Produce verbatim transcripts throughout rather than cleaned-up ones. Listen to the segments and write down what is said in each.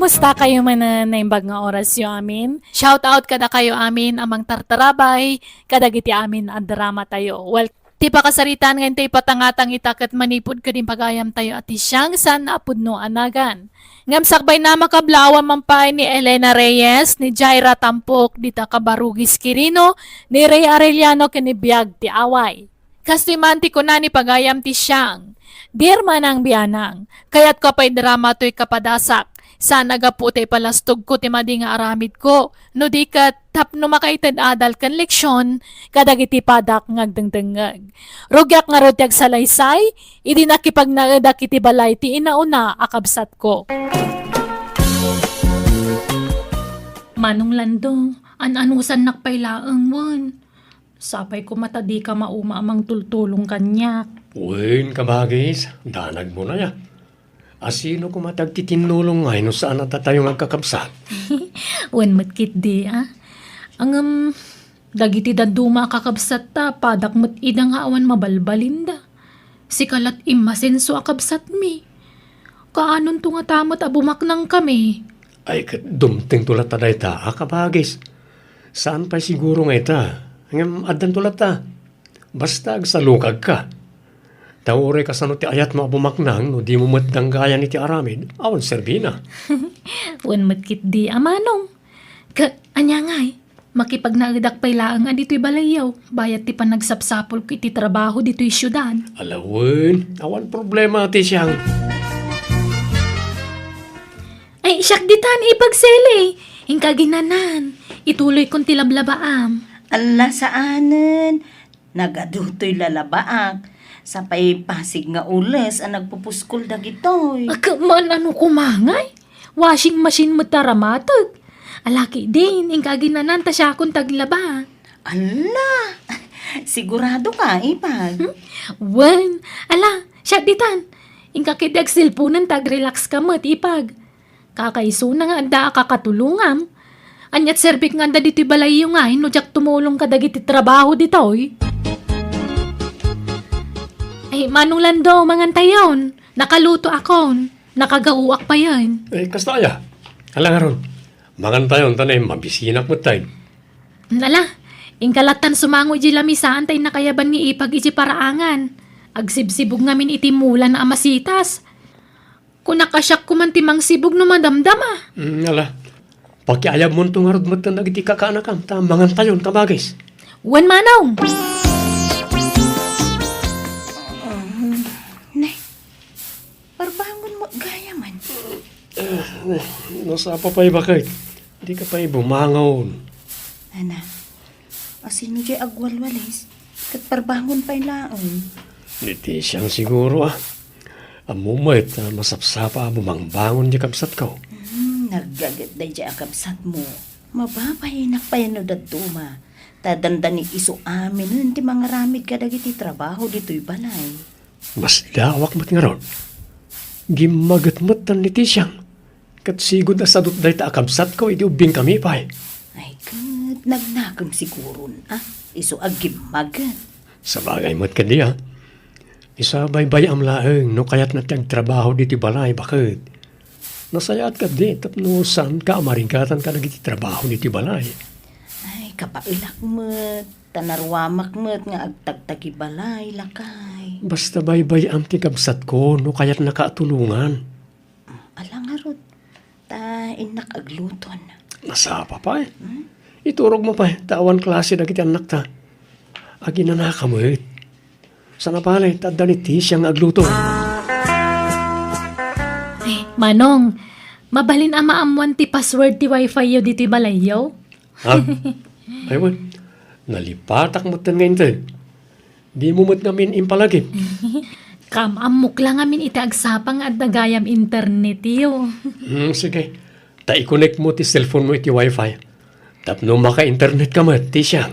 Kumusta kayo manen naimbag nga orasyo amin? Shout out kadakayo amin a mangtartarabay kadagiti amin a drama tayo. Well, ti pakasaritaan nga intay patangatang ita ket manipud kadin pagayam tayo a ti siang saan a pudno a nagan. Ngem sakbay na makablaawan man pay ni Elena Reyes, ni Jaira Tampok, dita Kabarugis Quirino, ni Rey Arellano ken ni Biag ti Away. Kastoy man ti kuna ni pagayam ti siang, Dear Manang Bianang, kayatko a paidrama toy kapadasak. Saan a gapu ti ipalastogko ti madi nga aramidko, no di ket tapno makaited adal ken leksion kadagiti padak nga agdengdengngeg. Rugiak ngarud ti agsalaysay, idi nakipagnaedak iti balay ti inauna a kabsatko. Manong Lando, an-anusannak pay laeng wen. Sapay koma ta dika mauma a mangtultulong kaniak. Wen, kabagis, danagmo na ya. A sino koma ti agtitinnulong ngay no saan a datayo nga agkakabsat? Wen met ketdi a. Ngem, dagiti dadduma a kakabsatta, padak met ida nga awan mabalbalinda. Sika lat immasenso a kabsatmi. Kaanonto ngata met a bumaknangkami? Ay, ket dumtengto latta dayta a kabagis. Saan pay siguro nga ita, ngem addanto latta. Basta agsalukagka. Ta uray kasano ti ayatmo a bumaknang no dimo met danggayan iti aramid, awan serbina. Wen met ketdi a manong. Ket ania ngay? Makipagnaedak pay laeng a ditoy balayyo, bayat ti panagsapsapulko iti trabaho ditoy siudad. Ala wen, awan problema ti siang. Ay, siak ditan, Ipag Sele. Inka aginanan. Ituloykon ti lablabaam. Ala, saanen. Nagadu toy lalabaak. Sapay pasig nga ules a nagpupuskol dagitoy. Ket man-ano koma ngay? Washing machine met ti aramateg. Ala ketdin, inka aginanan ta siakon ti aglaba. Ala! Siguradoka, Ipag? Hmm? Wen, ala, siak ditan. Inka ketdi agselponen ta agrelakska met, Ipag. Kakaisuna nga adda a kakatulongam. Ania ti serbik nga adda ditoy balayyo ngay no diak tumulong kadagiti trabaho ditoy? Ay, Manong Lando, mangantayon. Nakalutoakon. Nakagaoak payen. Eh, kasta aya? Ala ngarud, mangantayon ta ne, mabisinak metten. Ala, inka lattan sumango idiay lamisaan ta innak ayaban ni Ipag idiay paraangan. Agsibsibog ngamin iti mulan a masitas. Kunak a siak koman ti mangsibog no madamdama. Mm, ala. Pakiayabmonto ngarud metten dagiti kakaanakam, ta mangantayon, kabagis. Wen, Manong! Um, ne, parbangon mo gayaman. Eh, nasapa pay, baket? Dika pay bumangon. Ana, asino diay agwalwalis? Ket parbangon pay laeng. Ni Tisiang siguro, ah. Ammo met a masapsapa a bumangbangon diay kabsatko. Hmm, naggaget daydiay a kabsatmo. Mababainnak pay no dadduma. Ta dandani isu aminen ti mangaramid kadagiti trabaho ditoy balay. Masdawak met ngarud. Gimmaget metten ni Tisiang. Ket sigud a sadut dayta a kabsatko idi ubbingkami pay. Ay, ket nagnakem siguron, a, isu a gimmaget. Sabagay met kadi, a. Isu a baybay-am laeng no kayatna ti agtrabaho ditoy balay, baket. Nasayaat kadi tapno saanka a marigatan kadagiti trabaho ditoy balay. Ay, kapaelak met, ta naruamak met nga agtagtagibalay, lakay. Basta baybay-am ti kabsatko no kayatnaka a tulongan. Ala ngarud, ta innak agluton. Nasapa pay. Hmm? Iturogmo pay, ta awan klase dagiti annakta. Aginanaka met. Sana pay, ta adda ni Tisia nga agluto. Ay, Manong, mabalin a maammoan ti password ti wifi yo ditoy balayyo? Ha? Ay, wen. Nalipatak metten nga inted. Dimo met ngamin impalagip. Kaam-ammok la ngamin iti agsapa nga adda gayam internet yo. Hmm, sige. Ta i-connect mo ti cellphone mo iti wifi. Tapno maka-internet ka met, Tisia.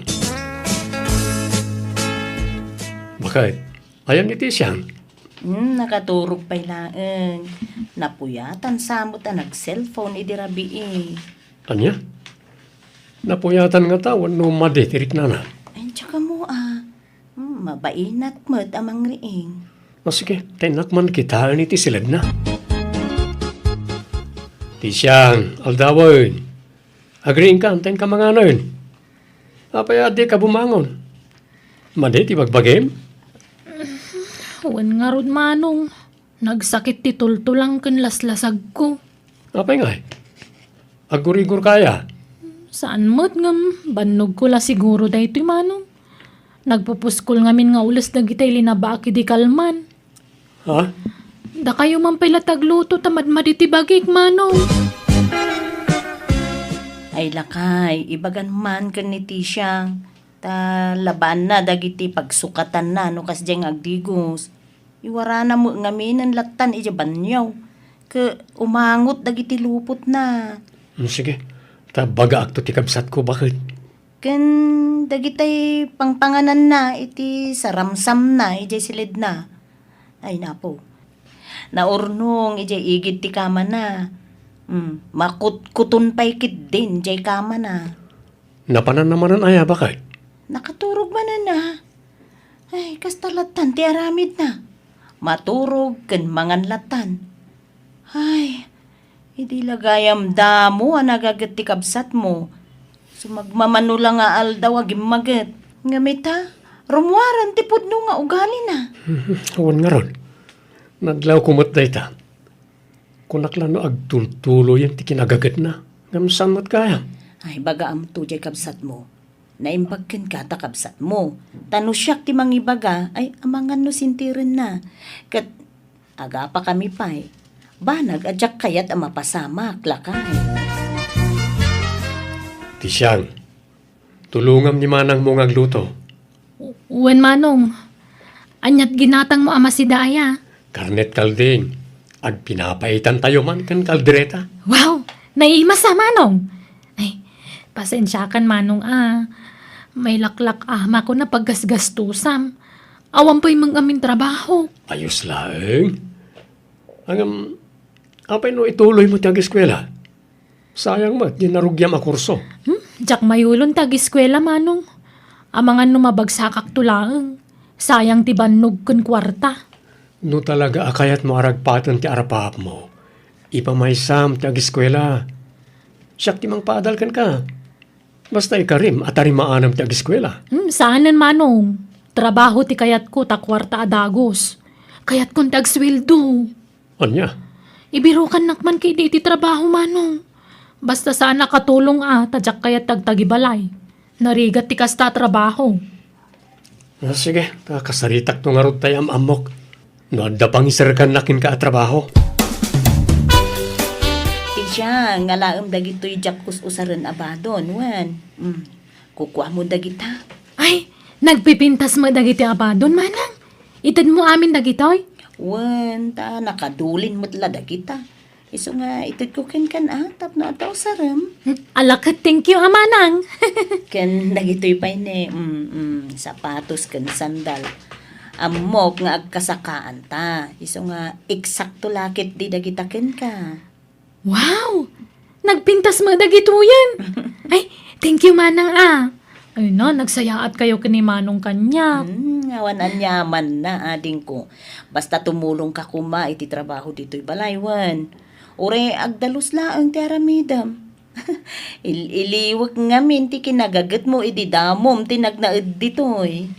Baket, ayan ni Tisia? Hmm, nakaturog pay laeng. Napuyatan sa met a nag-cellphone idi rabii. Ania? Napuyatan ngata wenno madi ti riknana? Ay, diak ammo, a. Hmm, mabainak met a mangriing. A, sige, ta innak man kitaen iti siledna. Ti siang, aldawen. Agriingka, ta inka manganen. Apay a dika bumangon? Madi ti bagbagim? Wen ngarud, Manong. Nagsakit ti tultulang ken laslasagko. Apay ngay? Aggurigor kaya? Saan met ngem, bannogko la siguro daytoy, Manong. Nagpupuskol ngamin nga ules dagitay linabaak idi kalman. Ha? Dakayo man pay la ti agluto ta madmadi ti bagik, Manong. Ay, lakay, ibagan man ken ni Tisiang, ta labaanna dagiti pagsukatanna no kasdiay nga agdigos. Iwarana met ngaminen lattan idiay banio, ket umangot dagiti lupotna. Mm, sige, ta bagaakto ti kabsatko, baket. Ken dagitay pangpangananna iti saramsamna idiay siledna. Ay, napo. Naurnong idiay igid ti kamana. Mm, makutkuton pay ketdin diay kamana. Napananna manen aya, baket? Nakaturog manen a. Ay, kasta lattan ti aramidna. Maturog ken mangan lattan. Ay, idi la gayam damo a nagaget ti kabsatmo. Sumagmamano la nga aldaw a gimmaget. Ngem ita, rummuaren ti pudno nga ugalina. Wen ngarud, nadlawko met dayta. Kunak la no agtultuloyen ti kinagagetna, ngem saan met gayam? Ay, bagaamto diay kabsatmo. Naimbag kenka ta kabsatmo. Ta no siak ti mangibaga, ay amangan no sintirenna. Ket agapakami pay. Banag a diak kayat a mapasamak, lakay. Ti siang, tulongam ni manangmo nga agluto. Wen, Manong. Aniat ginatangmo a masida aya? Karnet kalding. Agpinapaitantayo man ken kaldereta. Wow! Naimas a, Manong! Ay, pasensiakan, Manong a. Mailaklak-amako a paggasgastusam. Awan pay met ngamin trabaho. Ayos laeng. Ngem, apay no ituloymo ti ageskuela? Sayang met ti narugiam a kurso. Hmm? Diak mayulon ti ageskuela, Manong. Amangan no mabagsakakto laeng. Sayang ti bannog ken kuarta. No talaga a kayatmo a ragpaten ti arapaapmo, ipamaysam ti ageskuela. Siak ti mangpaadal kenka. Basta ikarim a tarimaanam ti ageskuela. Hmm, saanen, Manong. Trabaho ti kayatko ta kuarta a dagus. Kayatko ti agsueldo. Ania? Ibirukannak man ketdi iti trabaho, Manong. Basta saan a katulong a, ta diak kayat ti agtagibalay. Narigat ti kasta a trabaho. Ah, sige, ta kasaritakto ngarud tay am-ammok. No adda pangiserkanna kenka a trabaho. Ti siang, alaem dagitoy diak us-usaren a badon, wen. Mm. Kukuamo dagita. Ay, nagpipintas met dagiti a badon, Manang. Itedmo amin dagitoy? Wen, ta nakadulin met la dagita. Isu nga itedko kenkan a, tapno adda usarem. Ala ket thank you a, Manang. Ken dagitoy pay ne, mm, mm, sapatos ken sandal. Ammok nga agkasakaanta. Isu nga eksakto la ketdi dagita kenka. Wow! Nagpintas met dagitoyen. Ay, thank you, Manang a. Ay na, nagsayaatkayo ken ni Manong kaniak. Hmm, awan aniamanna, adingko. Basta tumulongka koma iti trabaho ditoy balay wen. Uray agdalus laeng ti aramidem. Il-, iliwek ngamin ti kinagagetmo idi damom ti nagnaed ditoy.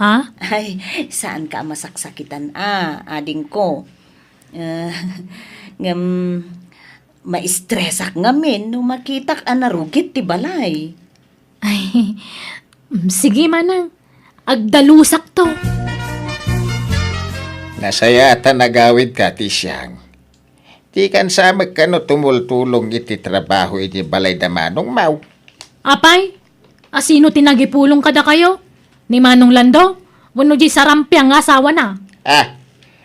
Ha? Ay, saanka a masaksakitan a, adingko. Eh, ngem, maistresak ngamin no makitak a narugit ti balay. Ay, mm, sige, Manang. Agdalusakto. Nasayaat a nagawidka ti siang. Dikan sa met kano tumultulong iti trabaho iti balay da Manong Mau. Apay, a sino ti nagipulong kadakayo? Ni Manong Lando? Wenno diay sarampiang nga asawana? Ah,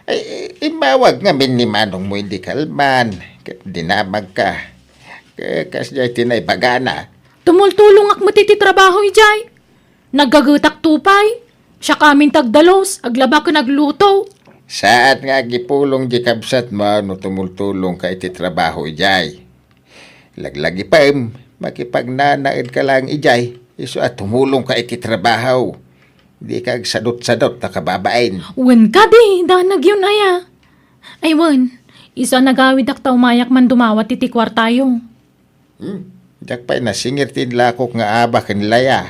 ay, immawag ngamin ni Manong Mau idi kalman, ket dinamagka. Ka-, kasdiay ti naibagana. Tumultulongak met iti trabaho idiay. Naggagetak to pay. Siak amin ti agdalus, aglaba ken agluto. Saat nga agipulong di kabsatmo no tumultulongka iti trabaho idiay. Laglagipem, makipagnanaedka laeng idiay, isu a tumulongka iti trabaho. Dika agsadutsadut a kababain. Wen kadi, danagyon aya. Ay wen, Isu a nagawidak ta umayak man dumawat iti kuartayo. Hmm? Diak pay nasingir ti inlakok nga Aba ken Laya.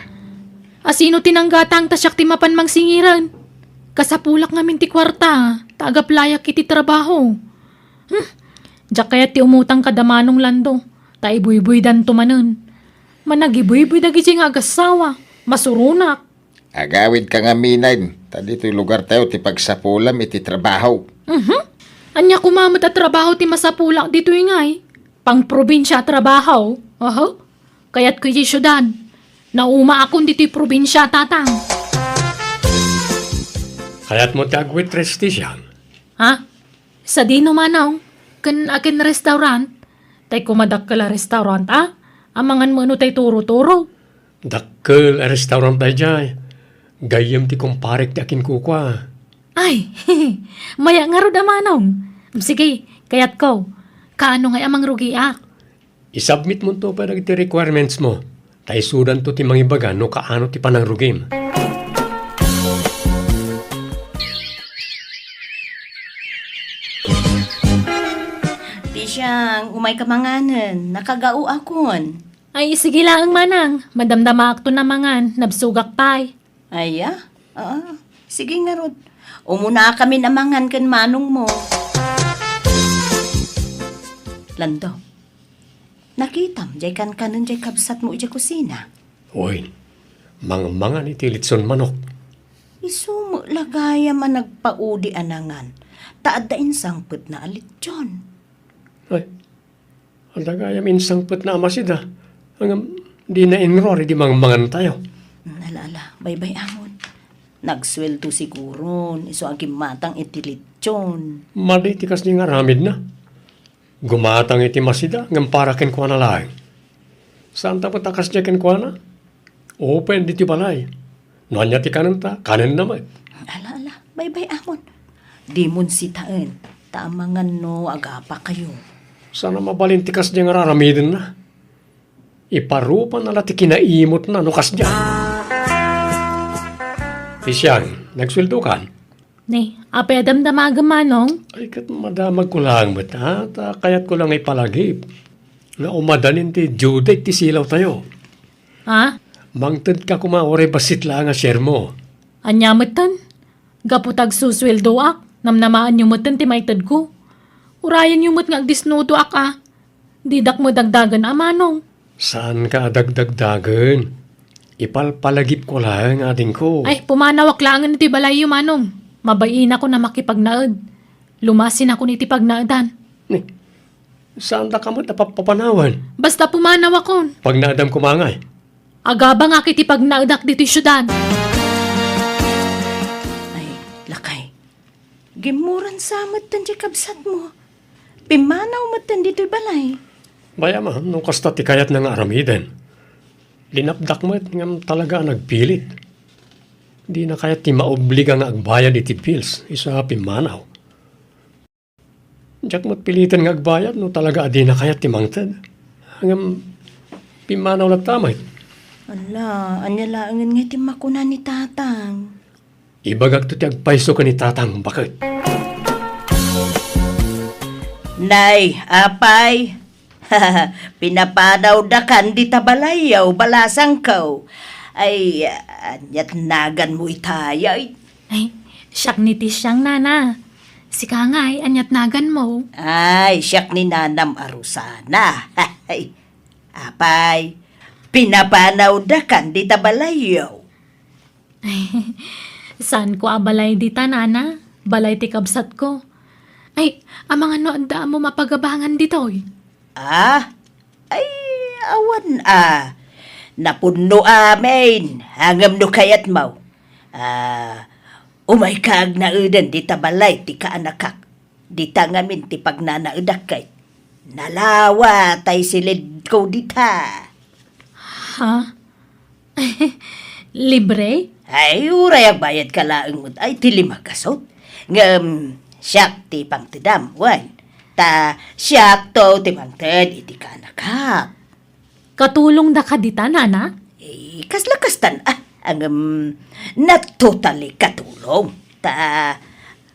A sino ti nanggatang ta siak ti mapan mangsingiren? Kasapulak ngamin ti kuarta, ta agaplayak iti trabaho. Hmm? Diak kayat ti umutang kada Manong Lando, ta ibuybuydanto manen. Managibuybuy dagiti nga agassawa, masuronak. Agawidka ngamin, ta ditoy lugartayo ti pagsapulam iti trabaho. Mhm. Ania koma met a trabaho ti masapulak ditoy ngay? Pangprobinsia a trabaho? Aha. Kayatko iti siudad. Naumaakon ditoy probinsia, Tatang. Kayatmo ti agwaitress, Titiang? Ha? Sadino, Manong? Ken akin restaurant? Tay koma dakkel a restaurant, a? Amangan mo no tay turo-turo. Dakkel a restaurant daydiay. Gayyem ti kumparek ti akinkukua. Ay, maya ngarud a Manong. Sige, kayatko. Kaano ngay a mangrugiak? Isubmitmonto pay dagiti requirements mo, ta isudanto ti mangibaga no kaano ti panangrugim. Titiang, umayka manganen, nakagaoakon. Ay, sige laeng, Manang. Madamdamaakto a mangan, nabsogak pay. Aya? Ah, sige ngarud. Umunakamin a mangan ken manongmo. Lando, nakitam diay kankanen diay kabsatmo idiay kusina? Wen, mangmangan iti litson manok. Isu met la gayam a nagpaudi a nangan, ta adda insangpetna a litson. Ay, adda gayam insangpetna a masida, ngem dina inruar idi mangmangantayo. Hmm, ala, ala, baybay-amon. Nagsueldo siguron, isu a gimmatang iti litson. Madi ti kasdi nga aramidna. Gumatang iti masida, ngem para kenkuana laeng. Saanta met a kasdiay kenkuana? Open ditoy balay. No ania ti kanenta, kanenna met. Ala, ala, baybay-amon. Dimon sitaen, ta amangan no agapakayo. Saan a mabalin ti kasdiay nga raramidenna. Iparupaanna la ti kinaimutna no kasdiay. Titiang, nagsueldokan? Ne, apay a damdamagem, Manong? Ay, ket madamagko laeng met, ha? Ta kayatko la nga ipalagip nga umadanin ti due date ti silawtayo. Ha? Mangtedka koma uray bassit laeng a share mo. Ania metten? Gapu ta agsusueldoak, namnamaenyo metten ti maitedko. Urayenyo met nga agdisnudoak a. Didak met dagdagen a, Manong. Saanka a dagdagdagen. Ipalpalagipko laeng, adingko. Ay, pumanawak laengen iti balayyo, Manong. Mabainakon a makipagnaed. Lumasinakon iti pagnaedan. Ni, saandaka met a papapanawen? Basta pumanawakon. Pagnaedam koma ngay. Agabangak iti pagnaedak ditoy siudad. Ay, lakay. Gimmuran sa metten diay kabsatmo. Pimmanaw metten ditoy balay. Bay-am a no kasta ti kayatna nga aramiden. Linapdak met ngem talaga a nagpilit. Dina kayat ti maobliga nga agbayad iti bills, isu a pimmanaw. Diak met piliten nga agbayad no talaga a dina kayat ti mangted. Ngem pimmanaw latta met. Ala, ania laengen nga ti makuna ni Tatang? Ibagakto ti agpayso ken ni Tatang, baket. Nay, apay, pinapanawdakan dita balayyo, balasangko. Ay, aniat naganmo itay? Ay, siak ni Titiang, Nana. Sika ngay, aniat naganmo? Ay, siak ni Nanam a Rosana. Apay, pinapanawdakan dita balayyo. Saanko a balay dita, Nana. Balay ti kabsatko. Ay, amangan no adda ammo mapagabangan ditoy? Ah? Ay, awan a. Napunno amin. Ngem no kayatmo, ah, umayka agnaeden dita balay ti kaanakak. Dita ngamin ti pagnanaedak ket nalawa tay silidko dita. Ha? Libre? Ay, uray agbayadka laeng met ay ti lima gasut. Ngem siak ti pangtedam, wen. Ta siakto ti mangted iti kaanakak. Katulongdaka dita, Nana? Eh, kasla kastan, ah, ngem, not totally katulong. Ta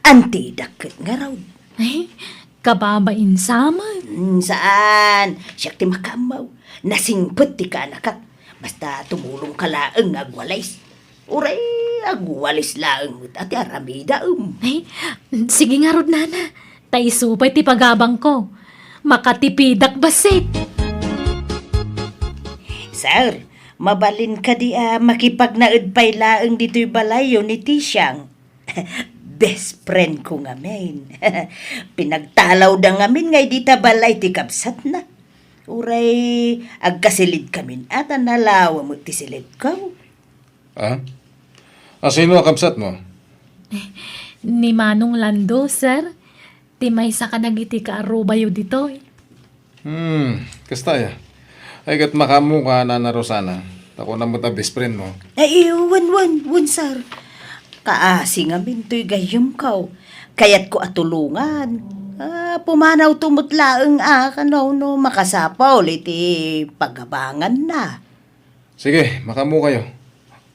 antidak ket ngarud. Ay, Kababain sa met? Mm, saan. Siak ti makaammo. Nasingpet ti kaanakak. Basta tumulongka laeng nga agwalis. Uray agwalis laeng met a ti aramidaem. Ay, sige ngarud, nana. Ta isu pay ti pagabangko. Makatipidak bassit. Sir, mabalin kadi a makipagnaed pay laeng ditoy balayyo ni Tisiang? Best friend ko ngamin. Pinagtalawda ngamin nga idi ta balay ti kabsatna. Uray agkasilidkamin a ta nalawa met ti silidko. Ah? Asino a kabsatmo? Ni Manong Lando, sir. Ti maysa kadagiti kaarubayo ditoy. Hmm, kasta aya. Ay, ket makaammoka, Nana Rosana. Ta kunam met a best friend mo. Ay, wen, wen, wen, sir. Kaasi ngamin toy gayyemko. Kayatko a tulongan. Ah, pumanawto met laeng a, kano no makasapul iti pagabanganna. Sige, makaammokayo.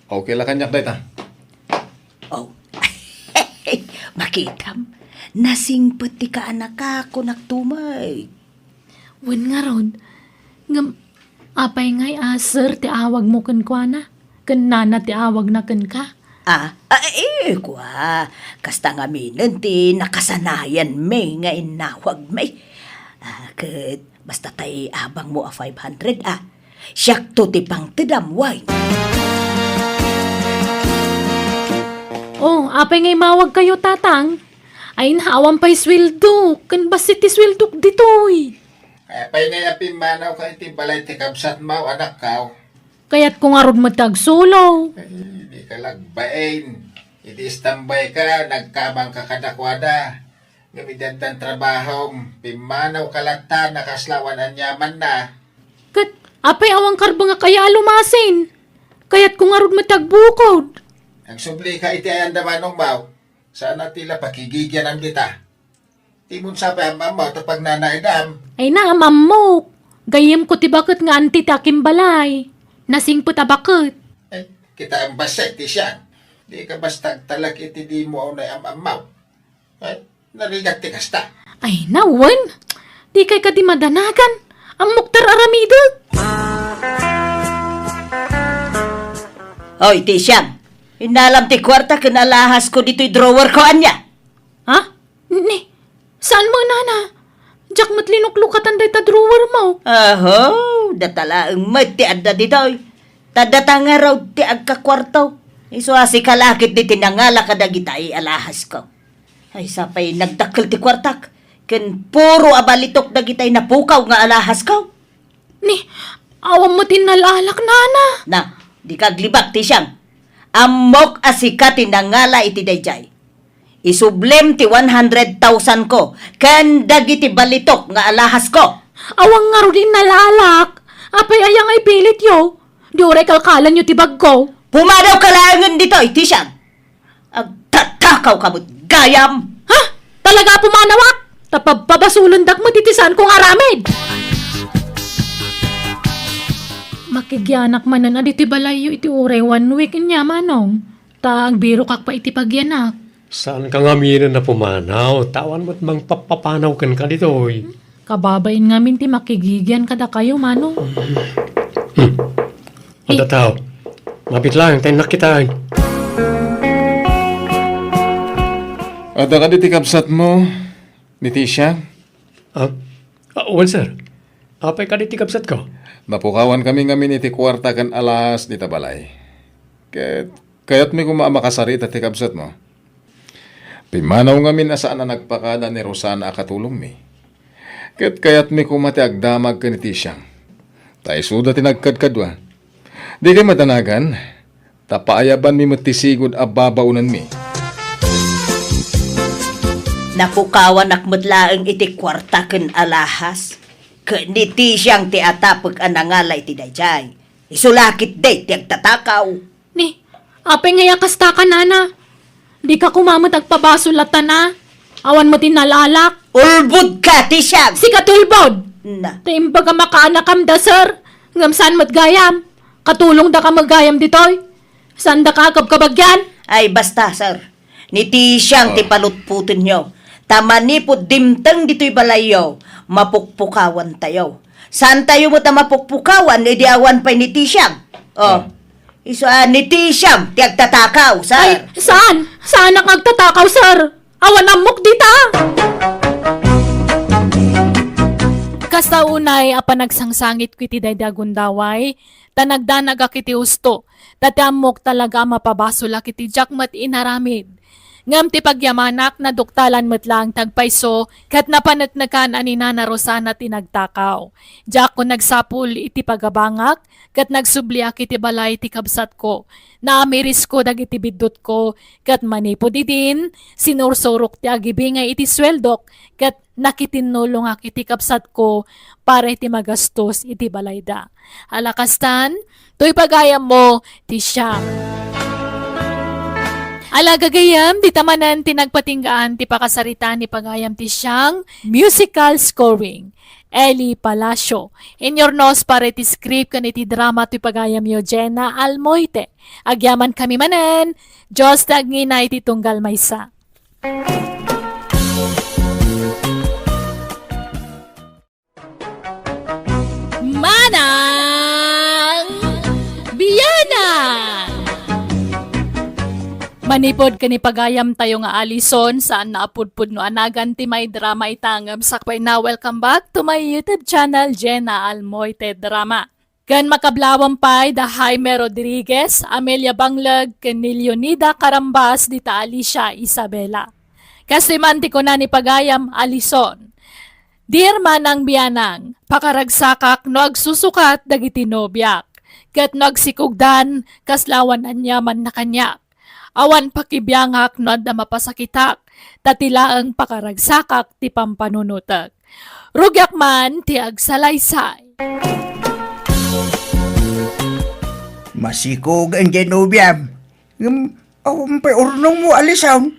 Okay la kaniak dayta. Oh. Makitam, nasingpet ti kaanakak, kunak tumay. Wen ngarud, ngem apay ngay a sir ti awagmo kenkuana? Ken nana ti awagna kenka? Ah, ah, eh, kua, kasta ngaminen ti nakasanayanmi nga innawagmi. Ah, ket basta tay abangmo a five hundred, ah. Siakto ti pangtedam, wen. Oh, apay nga imawagkayo, Tatang? Ay, awan pay sueldo. Ken bassit ti sueldok ditoy. Apay nga pimmanaw ka iti balay ti kabsatmo, anakko? Kayatko ngarud met ti agsulo. Ay, di ka lagbain. Iti istambay ka, nagkabang ka kadakuada. Ngem idi addan trabahom, pimmanaw ka latta, nakasla awan aniamanna. Ket apay awan karbengak aya a lumasin? Kayatko ngarud met ti agbukod. Agsubli ka iti ayan da manong maw. Saan a ti la pakigigianam dita. Timon sa pay am-ammo ta pagnanaedam. Ay na, am-ammok. Gayyemko ti baket nga anti ti akimbalay. Nasingpet a baket. Ay, kita ang basay ti siya. Di ka basta agtalek iti di mo unay am-ammo. Ay, narigat ti kasta. Ay, nawen. Di kay kadi madanagan. Ammok ti ar-aramidek. Hoy, Tisiang. Innalam ti kuarta ken alahas ko ditoy drawer ko, ania? Ha? Ni, saan mo, nana? Diak met linuklukatan dayta drawer mo. Aho, data laeng met ti adda ditoy. Ta data ngarud ti agkakuarto. Isu a sika la ket ti nangala kadagitay alahas ko. Ay, sapay nagdakkel ti kuartak. Ken puro a balitok dagitay napukaw nga alahas ko. Ni, awan met innal-alak, nana. Na, di ka aglibak, Tisiang. Ammok a sika ti nangala iti daydiay. Isublim ti one hundred thousand ko ken dagiti balitok nga alahas ko. Awan ngarud innal-alak. Apay aya nga ipilityo? Di uray kalkalanyo ti bagko. Pumanaw ka laengen ditoy, Tisiang. Agtatakaw ka met gayam! Ha? Talaga a pumanawak? Ta pabpabasolendak met iti saanko nga aramid! Makigianak manen a ditoy balayyo iti uray one week, ania, manong? Ta agbirokak pay iti pagianak. Saanka ngaminen a pumanaw, ta awan met mangpappapanaw kenka ditoy. Kababain ngamin ti makigigian kadakayo, manong. Hmm. Adda tao. Mabit laeng ta innak kitaen. Adda kadi ti kabsatmo, ni Tisha? Ah? Ah, wen, sir. Apay kadi ti kabsatko? Napukawkami ngamin iti kuarta ken alahas dita balay. Ket kayatmi koma a makasarita ti kabsatmo. Pimmanaw ngamin a saan a nagpakada ni Rosana a katulongmi. Ket kayatmi koma ti agdamag ken ni Tisiang. Ta isuda ti nagkadkadua. Dikay madanagan, ta paayabanmi met ti sigud a babaonanmi. Napukawanak met laeng iti kuarta ken alahas. Ket ni Tisiang ti atapek a nangala iti daydiay. Isu la ketdi ti agtatakaw. Ni, apay ngay a kasta ka, nana? Dika koma met agpabasol latta, a? Awan met innal-alak. Ulbod ka, Tisiang! Sika ti ulbod! Na. Ta imbag a makaanakam da, sir. Ngem saan met gayam? Katulongdaka met gayam ditoy? Saandaka a kabkabagian? Ay, basta, sir. Ni Tisiang ti palutpotenyo. Ta manipud dimteng ditoy balayyo, mapukpukawantayo. Saantayo met a mapukpukawan idi awan pay ni Tisiang. Oh. Ah. Isu a ni Tisiang ti agtatakaw, sir. Ay, saan? Saanak nga agtatakaw, sir? Awan ammok dita! Kasta unay a panagsangsangitko iti daydi a gundaway, ta nagdanagak iti husto, ta ti ammok talaga a mapabasolak iti diak met inaramid. Ngem ti pagyamanak, naduktalan met laeng ti agpayso, ket napaneknekan a ni Nana Rosana ti nagtakaw. Diakon nagsapul iti pagabangak, ket nagsubliak iti balay ti kabsatko. Naamirisko dagiti biddutko, ket manipud idin, sinursurok ti agibingay iti sueldok, ket nakitinnulongak iti kabsatko para iti magastos iti balayda. Ala kastan, toy pagayammo ti siak. Ala gagayam, dita manen ti nagpatinggaan ti pakasaritaan ni pagayam ti siak, musical scoring. Eli Palacio. Inyurnos para iti script ken iti drama ti pagayamyo, Jenna Almoite. Agyamankami manen, Dios ti agngina iti tunggal maysa. Manang Bianang! Manipud ken ni pagayamtayo nga Alison, saan nga apudpudno a nagan ti may drama ita, ngem sakbay na, welcome back to my YouTube channel, Jenna Almoite Drama. Ken makablawan pay da Jaime Rodriguez, Amelia Bangleg, ken ni Leonida Carambas dita Alicia Isabela. Kastoy man ti kuna ni pagayam Alison, Dear Manang Bianang, pakaragsakak no agsusukat dagiti nobiak, ket no agsikugdan, kasla awan aniamanna kaniak. Awan pakibiangak no adda mapasakitak, ta ti laeng pakaragsakak ti pampanunotek. Rugiak man ti agsalaysay. Masikog ang Genoviam. Ngem, awan pay urnongmo, Alison.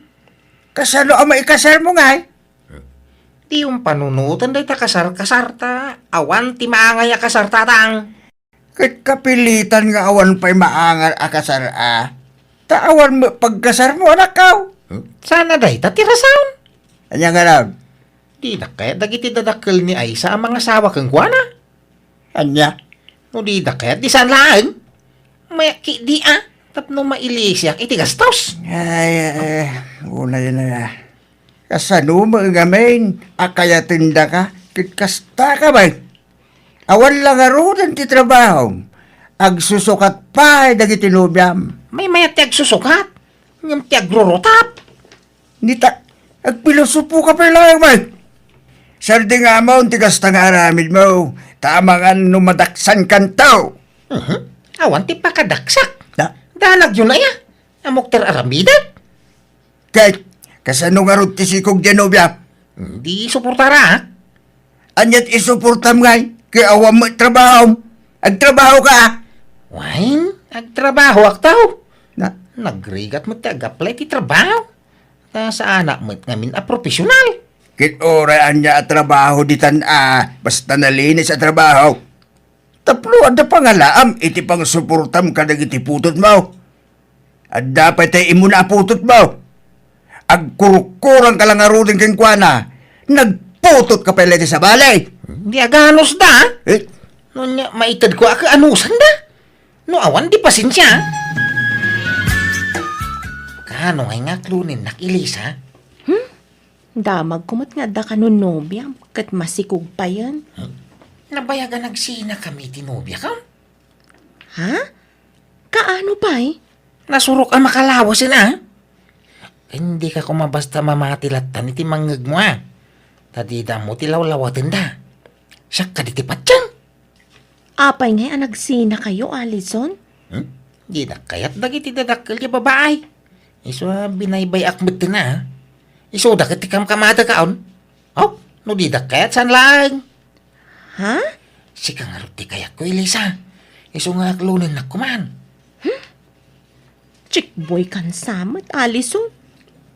Kasano a maikasarmo ngay? Diyon panunoten dayta kasar-kasar ta awan ti maangay a kasar, tatang. Ket kapilitan nga awan pay maangar a kasar a, ta awan met pagkasarmo, anakko. Saan a dayta ti rason? Ania ngarud? Dinak kayat dagiti dadakkel ni Aisa a mangasawa kenkuana? Ania? No didak kayat, di saan laeng? Mayakki di a, tapno mailisiak iti gastos. Ay, ay, ay, unay na. Kasano met ngamin a kayatendaka ket kastaka met? Awan la ngaruden ti trabahom. Agsusukat pay dagiti nobiam. Maymayat ti agsusukat, ngem ti agrurutap. Ni ta, agpilosopo ka pay laeng met. Sardingamon ti kasta nga aramidmo, ta amangan no madaksankanto. Mhm. Awan ti pakadaksak. Da? Danagyo na iya. Ammok ti ar-aramidek. Ket, kasano ngarud ti sikog ti nobiam? Di suportara, a? Ania ti isuportam ngay? Ket awan met trabahom. Agtrabahoka, a? Wen, agtrabahoak, taw. Na? Nagrigat met ti ag-apply ti trabaho. Ta saanak met ngamin a profesional. Ket uray ania a trabaho ditan a, basta nalinis a trabaho. Tapno adda pangalaam iti pangsuportam kadagiti putotmo. Adda pay tay immuna a putotmo. Agkurukkurang ka la ngaruden kenkuana. Nagputot ka pay la iti sabali. Di aganus da. Eh? No nia, maitedko a kaanusan da. No awan, di pasensia. Kaano ngay nga aklonennak, Elisa? Hmm? Damagko met nga adda kano nobiam, ket masikog payen. Nabayag a nagsinakami ti nobiak, a? Ha? Kaano pay? Nasurok a makalawasen, a? Dika koma basta mamati lattan iti mangngegmo, a? Ta dida ammo ti lawlawatenda. Siak kadi ti patien. Apay ngay a nagsinakayo, Alison? Hmm? Didak kayat dagiti dadakkel ti babai. Isu a binaybay-ak metten, a. Isuda ket ti kamkamada kaon. Aw, no didak kayat, saan laeng. Ha? Sika ngarud ti kayatko, Elisa. Isu nga aklonennak koman. Hmm? Chickboy kan sa met, Alison.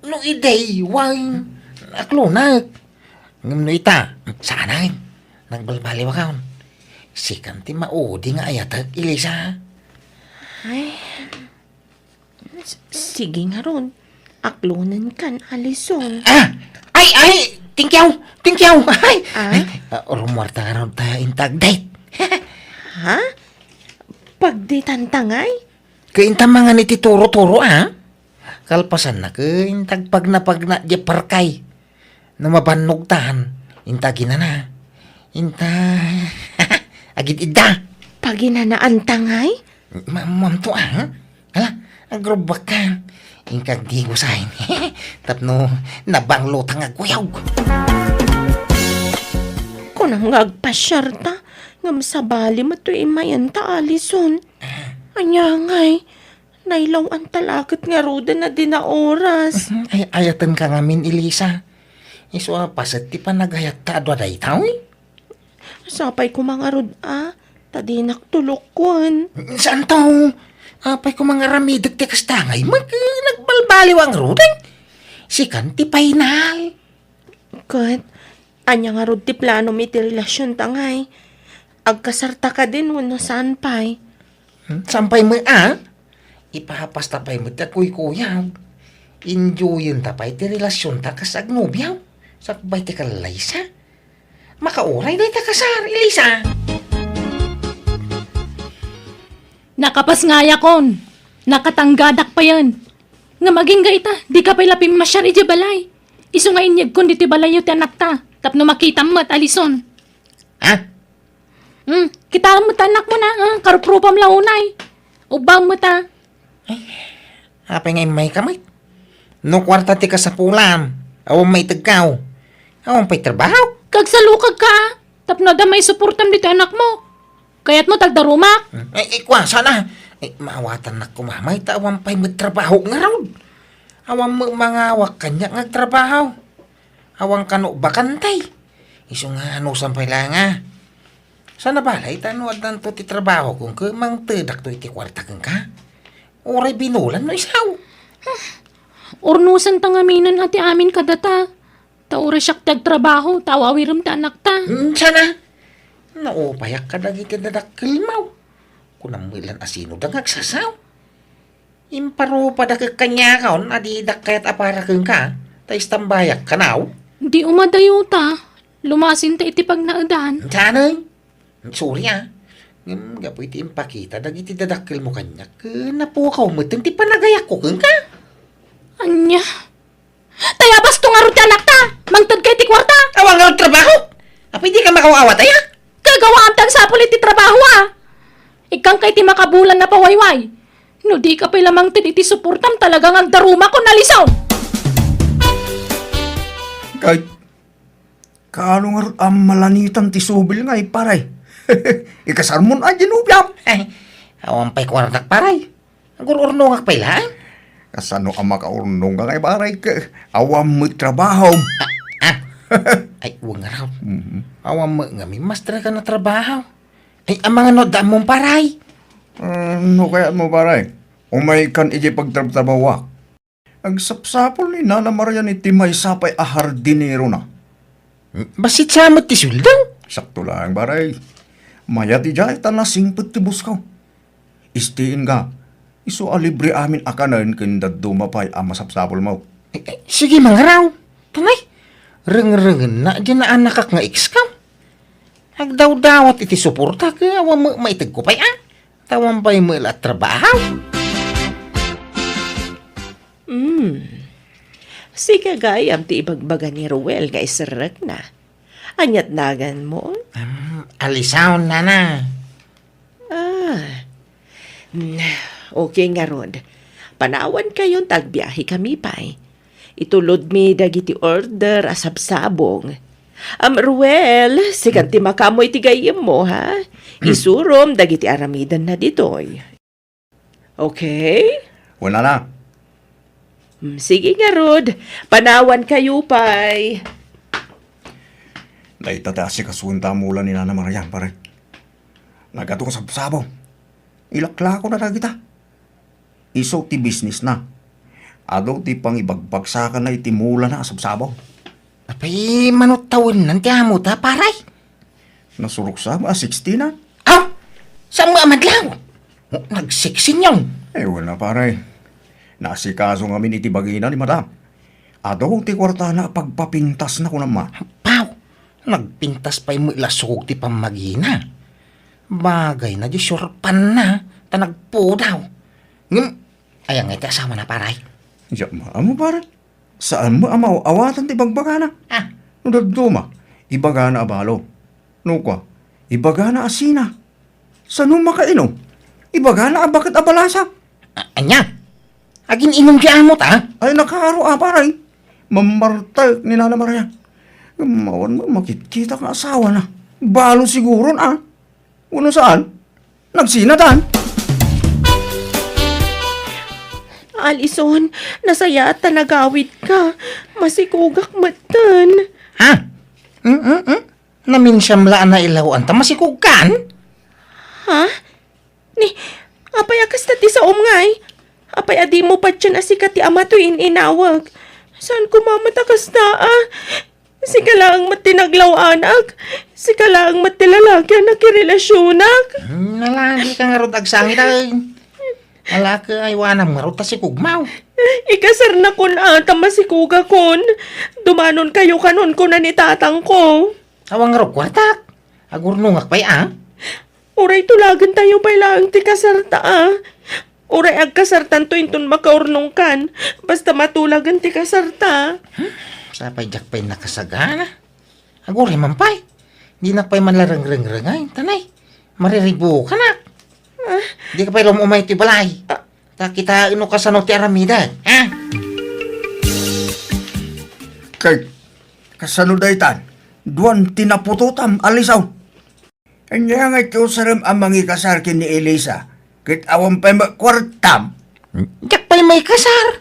No iday, wen, aklonek. Ngem no ita, saanen. Nagbalbaliwakon. Sikan ti maudi nga ayatek, Elisa. Ay. S-, sige ngarud. Aklonenkan, Alison. Ah! Ay, ay, thank you, thank you. Ay, Ah? ay, ah, rumuarta nga raw ta intag date. Ha? Pagditan ta ngay? Kay inta mangan iti turo-turo, ah. Kalpasan na, kay intag pagna-pagna di parkay. No mabannog tan, inta ginana. Inta, agid-idda. Paginanaan ta ngay? Ma-, mamto, ah. Ala, agrubak ka. Inkag di gusain. Tapno nabanglo ta nga agkuyog. Kunam nga agpasiar ta, ngem sabali met to imayen ta, Alison. Anya ngay, nailaw-an ta la ket ngaruden a di naoras. Mhm, ay, ayaten ka ngamin, Elisa. Isu a paset ti panagayat ta adu a dayta, uy. Sapay koma ngarud a, ta dinak tulokon. Saan to? Apay koma nga aramidek ti kasta ngay, mag-, nagbalbaliw a ngaruden. Sikan ti final. Ket, ania ngarud ti planom iti relasionta ngay? Agkasarta kadin wenno saan pay? Hmm, saan pay met a? Ipahapasta pay met ti agkuykuyog. Enjoyenta pay ti relasionta kas agnobiaw. Sakbay ti kallaysa. Makauray dayta kasar, Elisa. Nakapas nga ayakon. Nakatanggadak payen. Ngem agingga ita, dika pay la pimmasiar idiay balay. Isu nga inyegkon ditoy balayyo ti anakta, tapno makitam met, Alison. Ha? Hmm, kitaem met ti anakmo na, ah, karuprupam la unay. Ubbaem met a. Ay, apay nga immayka met? No kuarta ti kasapulam, awan maitegkaw. Awan pay trabaho. Kagsalukagka, ah. Tapno adda maisuportam ditoy anakmo. Kayatmo ta agdarumak? Hmm. Ay, ay, kua, sana. Ay, maawatannak koma, may ta awan pay met trabaho ngarud. Awan met mangawak kaniak nga agtrabaho. Awan kano bakante. Isu nga anusan pay la nga. Sana balay ta no addanto ti trabaho kenka, mangtedakto iti kuarta kenka. Uray binulan no isaw. Urnosanta ngaminen a ti amin kadata. Ta uray siak ti agtrabaho, ta aw-awirem ti anakta. Hmm, sana. Naupayak kadagiti dadakkelmo. Kunam met lan a sinoda nga agsasaw. Imparupada ket kaniakon a didak kayat a para kenka, ta istambayak kanaw. Di umadayota, lumasinta iti pagnaedan. Saan? Sorry, ah. Ngem gapu iti impakita dagiti dadakkelmo kaniak, ket napukaw metten ti panagayakko kenka. Ania? Tay abasto ngarud ti anakta! Mangtedka iti kuarta! Awan ngarud trabaho! Apay dika makaw-awat aya? Kagawaam ti agsapul iti trabaho, a! Ikkanka iti makabulan a pawayway. No dika pay la mangted iti suportam, talaga nga agdarumakon, Alison! Kay, kaano ngarud a malanitan ti subil ngay, paray? Ikasarmon a di nobiam? Ay, awan pay kuartak, paray. Agur-urnongak pay laeng. Kasano a makaurnong ka ngay, paray, ket awan met trabaho? Ah, ah. Ay, wen ngarud. Mhm. Awan met ngamin master ka na trabaho. Ay, amangan no adda ammom, paray. Ah, no kayatmo, paray? Umaykan iti pagtrabtrabahoak. Agsapsapul ni Nana Marian iti maysa pay a hardinero na. Bassit sa met ti sueldo? Sakto laeng, paray. Mayat idiay ta nasingpet ti busko. Istiin nga, isu a libre amin a kanen ken dadduma pay a masapsapulmo. Eh, eh, sige, mangaraw. Tanay, rengrengenna diay naanakak nga ex-ko. Agdawdawat iti suporta ket awan met maitegko pay a. Ta awan pay met la trabaho. Hmm. Sika gayam ti ibagbaga ni Ruel nga iserrekna. Aniat naganmo? Am, Alison, nana. Ah. Hmm, okay ngarud. Panawankayon ta agbiahekami pay. Itulodmi dagiti order a sabsabong. Am, Ruel, sikan ti makaammo iti gayyemmo, ha? Hmm. Isurom dagiti aramidenna ditoy. Okay? Wala na. Hmm, sige ngarud. Panawankayo pay. Dayta ti asikasuenta a mula ni Nana Marian, pare. Nagadu nga sabsabong. Ilaklako na dagita. Isu ti business na. Adu ti pangibagbagsakana iti mulana a sabsabong. Apay, mano tawennan ti amota, paray? Nasurok sa a sixteen na. Aw! Saan mo amadlaw? Nag-sixteen yun. Eh, wala, paray. Naasikaso ngamin iti bagina ni Madam. Adu ti kuartana a pagpapintasna, kunam, a. Apo, nagpintas pay met la sukog ti pammagina. Bagayna, di surpanna, ta nagpudaw. Ngem, aya ngay ti asawana, pare? Diak maammo, pare. Saan met a maaw-awatan ti bagbagana. Ah. No dadduma, ibagana a balo. No kua, ibagana a sina. Sano makainom? Ibagana a baket a balasa. A-, ania? Agin-inom ti amo ta? Ay, nakaaro a, pare. Mammartek ni Nana Maria. Ngem awan met makitkita nga asawana. Balo siguron, a. Wenno saan? Nagsinatan? Alison, nasayaat ta nagawidka. Masikogak metten. Ha? Mm, mm, mm. Naminsan la a nailaw-an ta masikogkan? Ha? Ni, apay a kasta ti saom ngay? Apay a dimo patien a sika ti ama toy in-inawag? Saan koma met a kasta, a? Sika laeng met ti naglaw-anak. Sika laeng met ti lalaki a nakirelasionak. Hmm, nalagika ngarud agsangit, a. Alak, aywanam ngarud ta sikogmaw. Ikasarnakon a ta masikogakon. Dumanonkayo kanon, kuna ni tatangko. Awan ngarud kuartak. Agurnongak pay, a. Uray tulagentayo pay laeng ti kasarta, a. Uray agkasartanto inton makaurnongkan, basta matulagen ti kasarta. Hmm, sapay diak pay nakasagana. Aguray man pay. Dinak pay manlarengrengrengen, tanay. Mariribukanak. Ah. Dika pay la umay ti balay. Ah. Ta kitaem no kasano ti aramidek, ha? Kay, kasano daytan? Duan ti naputotam a lisaw. Ania ngay ti usarem a mangikasar ken ni Elisa, ket awan pay met kuartam? Diak pay maikasar.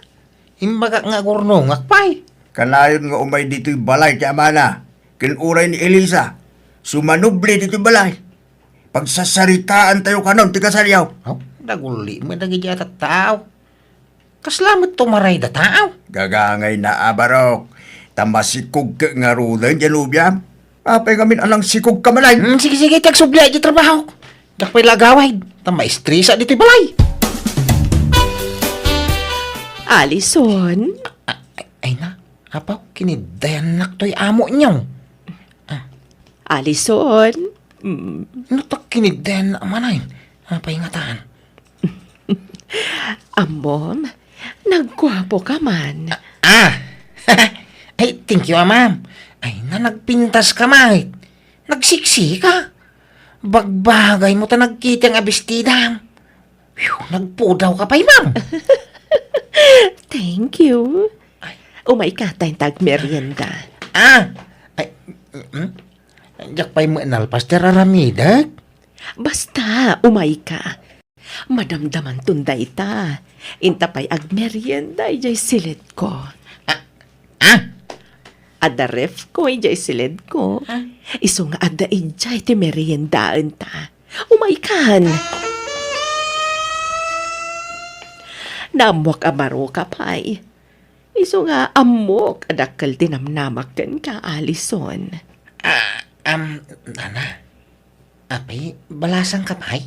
Imbagak nga agurnongak pay. Kanayon nga umay ditoy balay ti amana, ken uray ni Elisa, sumanubli ditoy balay. Pagsarsaritaantayo kanon ti kasaryo. Oh, daguli met dagiti a tattao. Kasla met tumaray da tao? Gagangayna a barok, ta masikogka ngaruden diay nobiam. Apay ngamin a nangsikogka manen? Hmm, sige, sige, ti agsubli, diay trabahok. Diak pay la agawid, ta maestresa ditoy balay. Alison? A-, a-, ay na, apaw, kiniddayannak toy amonyo. Ah. Alison? Mm. No ta kiniddayanna manen, apay ngatan? Ammom, nagguapoka man. Ah! Ay, thank you, a, ma'am. Ay, na nagpintaska met. Nagsiksika. Bagbagaymo ta nagkita nga bestidam. Whew, nagpudawka pay, ma'am. Thank you. Ay. Umayka ta inta agmerienda. Ah! Ay, mm, mm. Diak pay met nalpas ti ar-aramidek. Basta, umayka. Madamdamanton dayta. Inta pay agmerienda idiay silidko. Ah, ah? Adda refko idiay silidko. Ah? Isu nga adda idiay ti meriendaenta. Umaykan. Naammoak a baroka pay. Isu nga ammok a dakkel ti namnamak kenka, Alison. Ah, um, Nana. Apay, balasangka pay?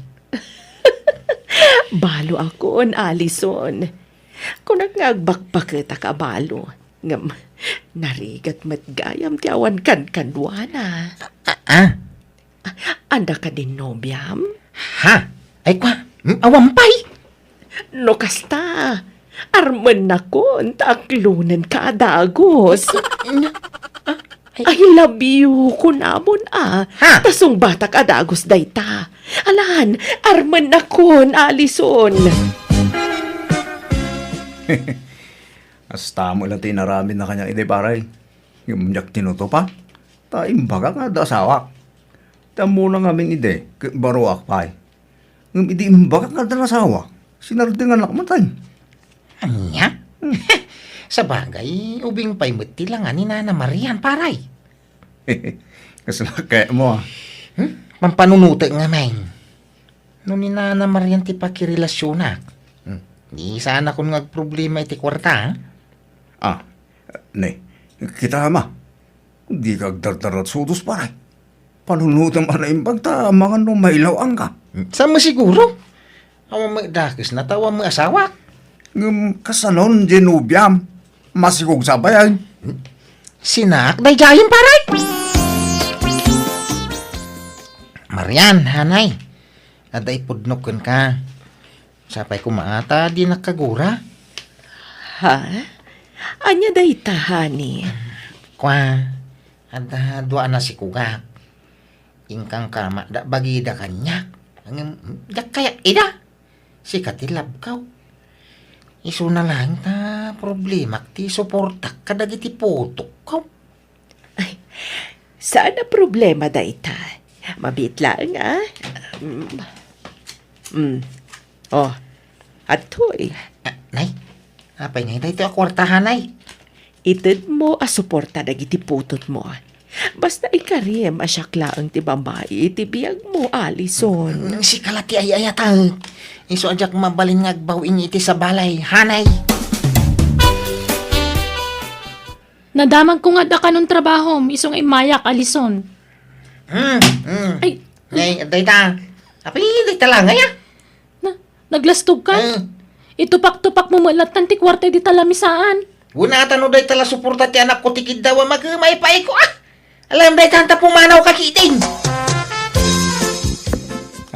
Balo akon, Alison. Kunak nga agbakbaketak a balo. Ngem, narigat met gayam ti awan kankaduana. A-, a-, ah? Anda kadin nobiam? Ha? Ay, kwa, mm, awan pay? No kasta, armennakon ta aklonenka a dagus. Nya, ah, ay. I love you, kunamon, a. Ha? Ta sungbatak a dagus dayta. Alan, armennakon, Alison. Kasta met la ti inaramidna kaniak idi, pare. Ngem diak tinutupa. Ta imbagak nga adda asawak. Ti ammona ngamin idi, ket baroak pay. Ngem idi imbagak nga adda asawak, sinardenganak met. Ania? Sabagay, ubing pay met ti langa ni Nana Marian, pare. Kasla kayatmo, a. Hmm? Pampanunotek ngamin. No ni Nana Marian ti pakirelasionak, hmm, di saanakon nga agproblema iti kuarta, a? Ah, ne, kita, ama. Dika agdardarat sudos, pare. Panunotem a naimbag ta amangan no mailaw-anka. Hmm, saan met siguro? Awan met dakesna ta awan met asawak. Ngem kasanon diay nobiam? Masikog sa bayan. Sinak, daydiayen, pare. Marian, hanay. Adda ipudnok kenka. Sapay koma ta di nakagura. Ha? Ania dayta, honey? Kua, adda dua a nasikogak. Inkangkama da bagida kaniak. Ngem, diak kayat ida. Sika ti labkaw. Isuna laeng ta problemak ti suportak kadagiti putokko. Ay, saan a problema dayta. Mabiit laeng, a. Mm. Mm. Oh, adtoy. Ah, nay, apay ngay daytoy a kuarta, hanay? Itedmo a suporta dagiti putotmo. Basta ikariem a siak laeng ti babai iti biagmo, Alison. Mm, sika la ti ay-ayatek. Isu a diak mabalin nga agbaw-in iti sabalay, hanay. Nadamagko nga adda kanon trabahom, isu nga immayak, Alison. Mm, mm. Ay. Nay, dayta. Apay, dayta la ngay, a. Na, naglastogka? Eh. Itupak-tupakmo met lattan ti kuarta idi talamisaan. Wen ata no dayta la suporta ti anakko ti kiddaw a magmay pay ko, a. Alam dayta ta pumanawka ketdin.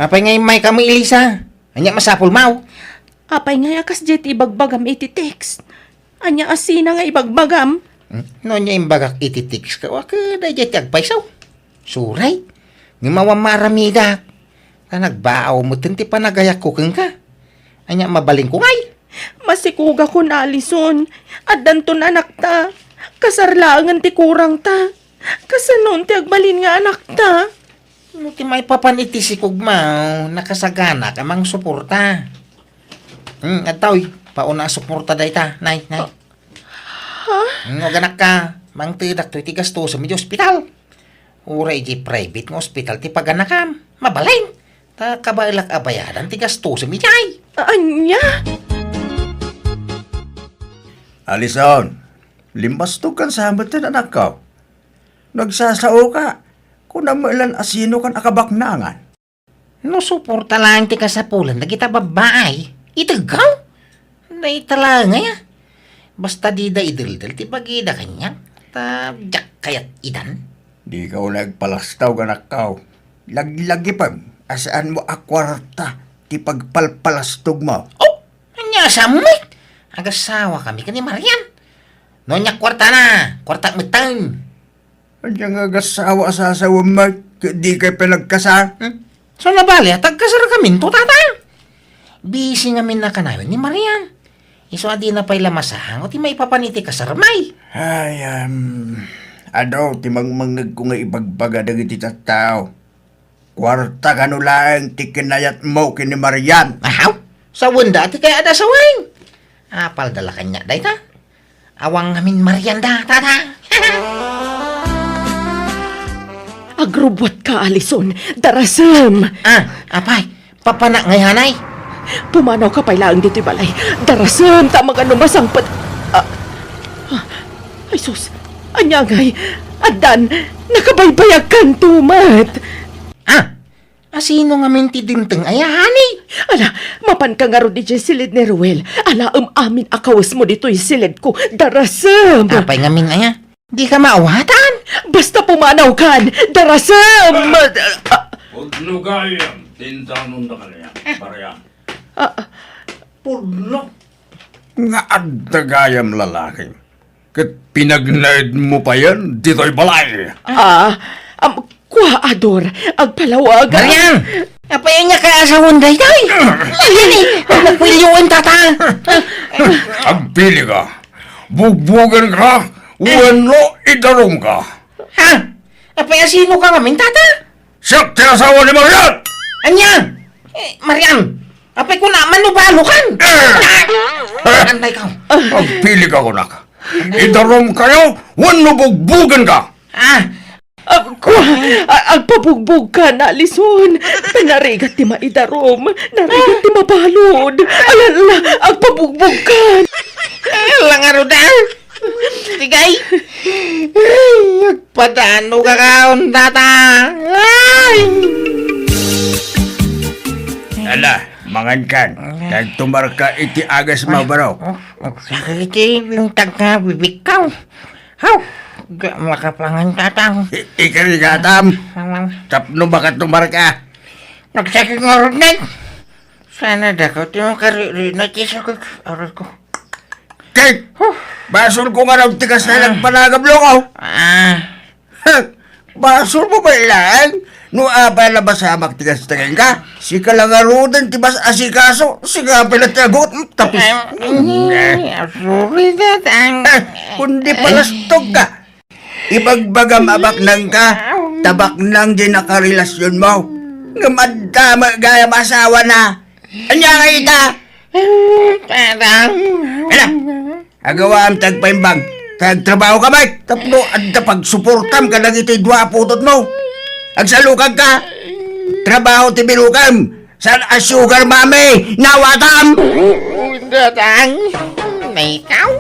Apay nga immayka met, Elisa? Ania masapulmo? Apay nga a kasdiay ti ibagbagam iti text? Ania a sina nga ibagbagam? Hmm? No ania imbagak iti text ka, wa ket daydiay ti agpayso. Suray. Ngem awan maaramidak. Ta nagbaaw metten ti panagayakko kenka. Ania mabalinko ngay? Masikogakon, Alison. Addanton anakta. Kasar laengen ti kurangta. Kasanon ti agbalin nga anakta? No ti maipapan iti sikogmo, nakasaganak a mangsuporta. Hmm, adtoy, pauna a suporta dayta, nay, nay. Ha? Hmm, aganakka, mangtedak toy ti gastosem iti ospital. Uray iti private nga ospital ti paganakam, mabalin. Ta kabaelak a bayadan ti gastosem idiay. A-, ania? Alison, limbastogkan sa metten, anakko. Nagsasaoka, kunam met la a sinokan a kabaknangan. No suporta laeng ti kasapulan dagita babbai, itegko. Dayta la ngay, a. Basta dida ideldel ti bagida kaniak, ta diak kayat idan. Dika unay agpalastog, anakko. Laglagipem a saanmo a kuarta ti pagpalpalastogmo. Oh, ania a sammet? Agasawakami ken ni Marian. No ania kuartana, kuartak metten. Ania nga agassawa a sasawem met ket dikay pay nagkasar? Hmm? Saan a bale a tagkasarkaminto, tata? Busy ngamin a kanayon ni Marian. Isu a dina pay la masango ti maipapan iti kasarmi. Ay, um, adu ti mangmangngegko nga ibagbaga dagiti tattao. Kuarta kano laeng ti kinayatmo ken ni Marian. Ahaw, sawenda ti kayatda a sawen. Apalda la kaniak dayta. Awan ngamin Marian da, tata. Agrubbuatka, Alison. Darasem. Ah, apay, papanak ngay, hanay? Pumanawka pay laeng ditoy balay. Darasem, ta maganno masangpet. Ah, ah, ay sus, ania ngay? Addan, nakabaybayagkanto met. Ah, a sino ngamin ti dimteng aya, honey? Ala, mapanka ngarud idiay siled ni Ruel. Alaem amin a kawesmo ditoy siledko. Darasem. Apay ngamin aya? Dika maawatan? Basta pumanawkan. Darasem. Ah. Pudno gayam ti intanonda kaniak, Marian. Ah. Pudno. Nga adda gayam lalaki. Ket pinagnaedmo payen ditoy balay. Ah, am, kua, Ador, agpalawag. Marian! Apay ania kay a sawen daytoy? Ayan eh, nakuilyoen, tata. Agpili ka. Bugbugen ka, wenno idarum ka. Ha? Apay a sino ka ngamin, tata? Siak ti asawa ni Marian! Ania? Eh, Marian, apay kuna, manubalo kan? Eh! Antay ka. Agpili ka, kunak. Idarum kayo, wenno bugbugen ka? Ah. Ag-, kua, a-, agpabugbog ka, Alison. Narigat ti maidarum. Narigat ti mabalud. Ala, ala, agpabugbog ka. Ala ngarud, ah. Sige. Ay, agpadano ka kaon, tata. Ay! Ala, Mangankan, kag tumarka iti agasmo, baro. Oh, oh, sakit iti bintag nga bibikkaw. Haw! Di makapangan, tatang. I-, ikarigatam. Tapno makatumarka. Nagsakit nga rugnan. Sana dako ti makaririnan ti sakit. Aray ko. Kate! Huh. Basol ko nga raw ti kasta nagpanagablo ko. Ah. Basolmo met laeng no apay a nabasamak ti kasta kenka. Sika la ngaruden ti mas-asikaso, sika pay la ti agut, tapos. Ay, sorry, tatang. Kundi palastogka. Ibagbagam a baknangka, ta baknang diay nakarelasionmo. Ngem adda met gayam asawana. Ania nga ita? Tatang. Ala, agawaam ti agpaimbag. Kag trabaho ka met. Tapno adda pagsuportam kadagiti dua a putotmo. Agsalukagka. Trabaho ti binukem. Saan a sugar mommy? Nawatam! Datang! Maykaw!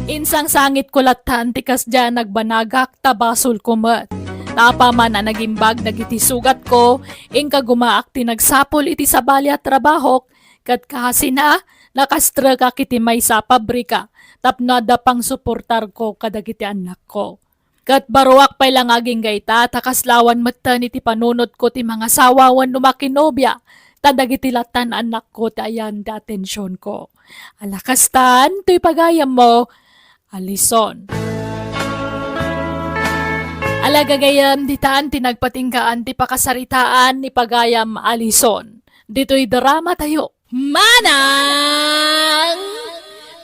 Insangsangitko latta ti kasdiay a nagbanagak ta basolko met. Ta apaman a nagimbag dagiti sugatko, inka gumaak ti nagsapul iti sabali a trabahok, ket kaasina, nakastrekak iti maysa a pabrika tapno adda pangsuportarko kadagiti annakko. Ket baruak pay la nga agingga ita, ta kasla awan metten iti panunotko ti mangasawa wenno makinobia, ta dagiti lattan annakko ti ayan ti atensionko. Ala kastan, toy pagayammo, Alison. Ala gagayyem, ditan ti nagpatinggaan ti pakasaritaan ni pagayam Alison. Ditoy drama tayo. Manang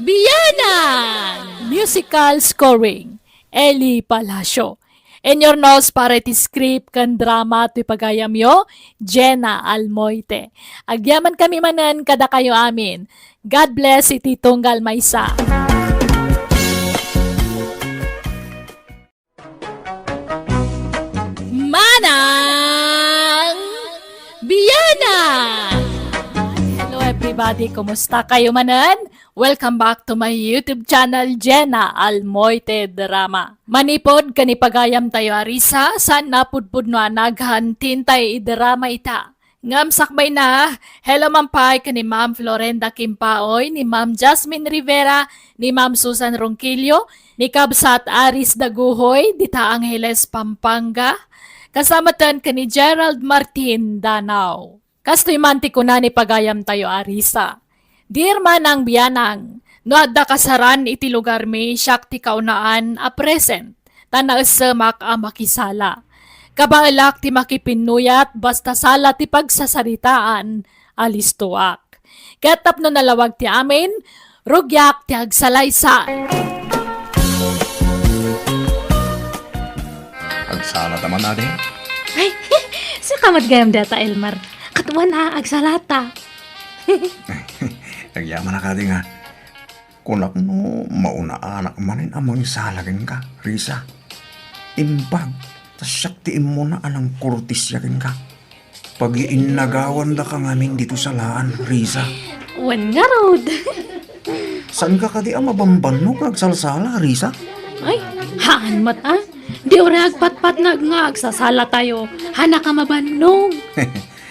Bianang! Musical scoring, Eli Palacio. Inyurnos para iti script ken drama ti pagayamyo, Jenna Almoite. Agyamankami manen kadakayo amin. God bless iti tunggal maysa. Manang Bianang! Hello everybody, kumusta kayo manen? Welcome back to my YouTube channel, Jenna Almoite Drama. Manipod ken ni pagayam tayo a risa, saan a pudpudno a naghan ti intay idrama ita. Ngem sakbayna, hello man pay ken ni Ma'am Florenda Kimpaoy, ni Ma'am Jasmine Rivera, ni Ma'am Susan Ronquillo, ni Kabsat Aris Daguhoy, dita Angeles, Pampanga. Kasla metten ken ni Gerald Martin Danao. Kastoy man ti kuna ni pagayam tayo a risa. Dear Manang Bianang, no adda kasaran iti lugarmi, siak ti kaunaan a present, ta naessemak a makisala. Kabaelak ti makipinnuyat basta sala ti pagsasaritaan, alistoak. Ket tapno nalawag ti amin, rugiak ti agsalaysay. Agsala ta man, adi? Ay, sika met gayam dayta, Elmer. Ket wen a, agsalata. Agyamanak adi nga. Kunak no maunaanak manen a mangisala kenka, Risa. Imbag, ta siak ti immuna a nangkortesia kenka. Pagiinnagawandaka ngamin ditoy salaan, Risa. Wen ngarud. Saanka kadi a mabambannog nga agsalsala, Risa? Ay, haan met a. Di uray agpatpatnag nga agsasala tayo. Haanak a mabannog.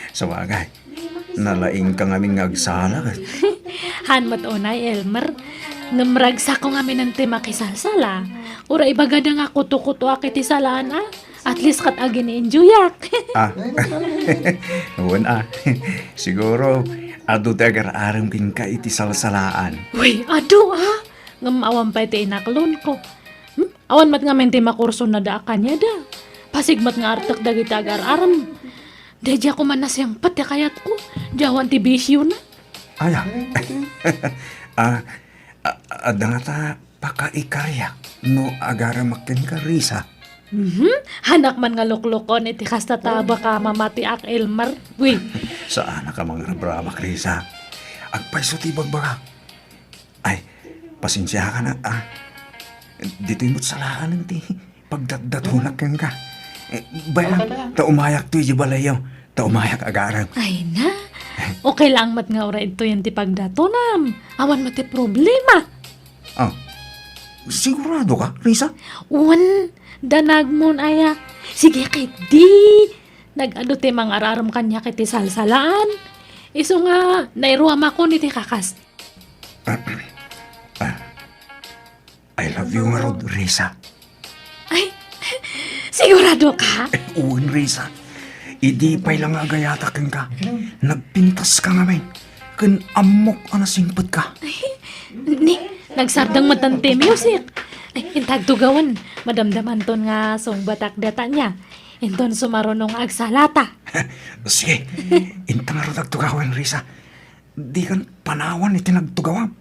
Sabagay, nalaingka ngamin nga agsala ket. Haan met unay, Elmer. Ngem ragsakko ngamin ti makisalsala. Uray ibagada nga kutokutoak iti salaan a. At least ket agin-enjoyak. Ah. Wen a. Siguro, adu ti agar-arem kenka iti salsalaan. Uy, adu a. Ngem awan pay ti inaklonko. Hmm? Awan met ngamin ti makurso na da a kaniada. Pasig met nga artek dagiti agar-arem. Daydiay koma nasiangpet ti kayatko. Diay awan ti bisio na. Aya. Ah, a-, adda ngata pakaikariak no agaremak kenka, Risa. Mhm. Haanak man nga luklukon iti kasta ta baka mamatiak, Elmer. Uy. Saanak a mangrabrabak, Risa. Agpayso ti ibagbagak. Ay, pasensiakan a, ah. Ditoy met salaan ti pagdatdatonak kenka. Eh, bayan, ta umayak to idiay balayyo. Ta umayak agarem. Ay na. Okay lang met nga uray ditoyen ti pagdatonam. Awan met ti problema. Ah, sigurado ka, Risa? Wen, danagmon aya. Sige, ketdi. Nag-adu ti mangararem kaniak iti salsalaan. Isu nga nairuamakon iti kakas. I love you ngarud, Risa. Ay, sigurado ka? Wen, Risa. Idi pay la nga agayatak kenka, nagpintas ka ngamin. Ken ammok a nasingpet ka. Ay, ni, nagsardeng met ti music. Ay, inta agtugawen, madamdamanton nga sungbatak data niya. Inton sumaruno nga agsalata. Sige, inta ngarud agtugawen, Risa. Dikan panawan iti nagtugawam.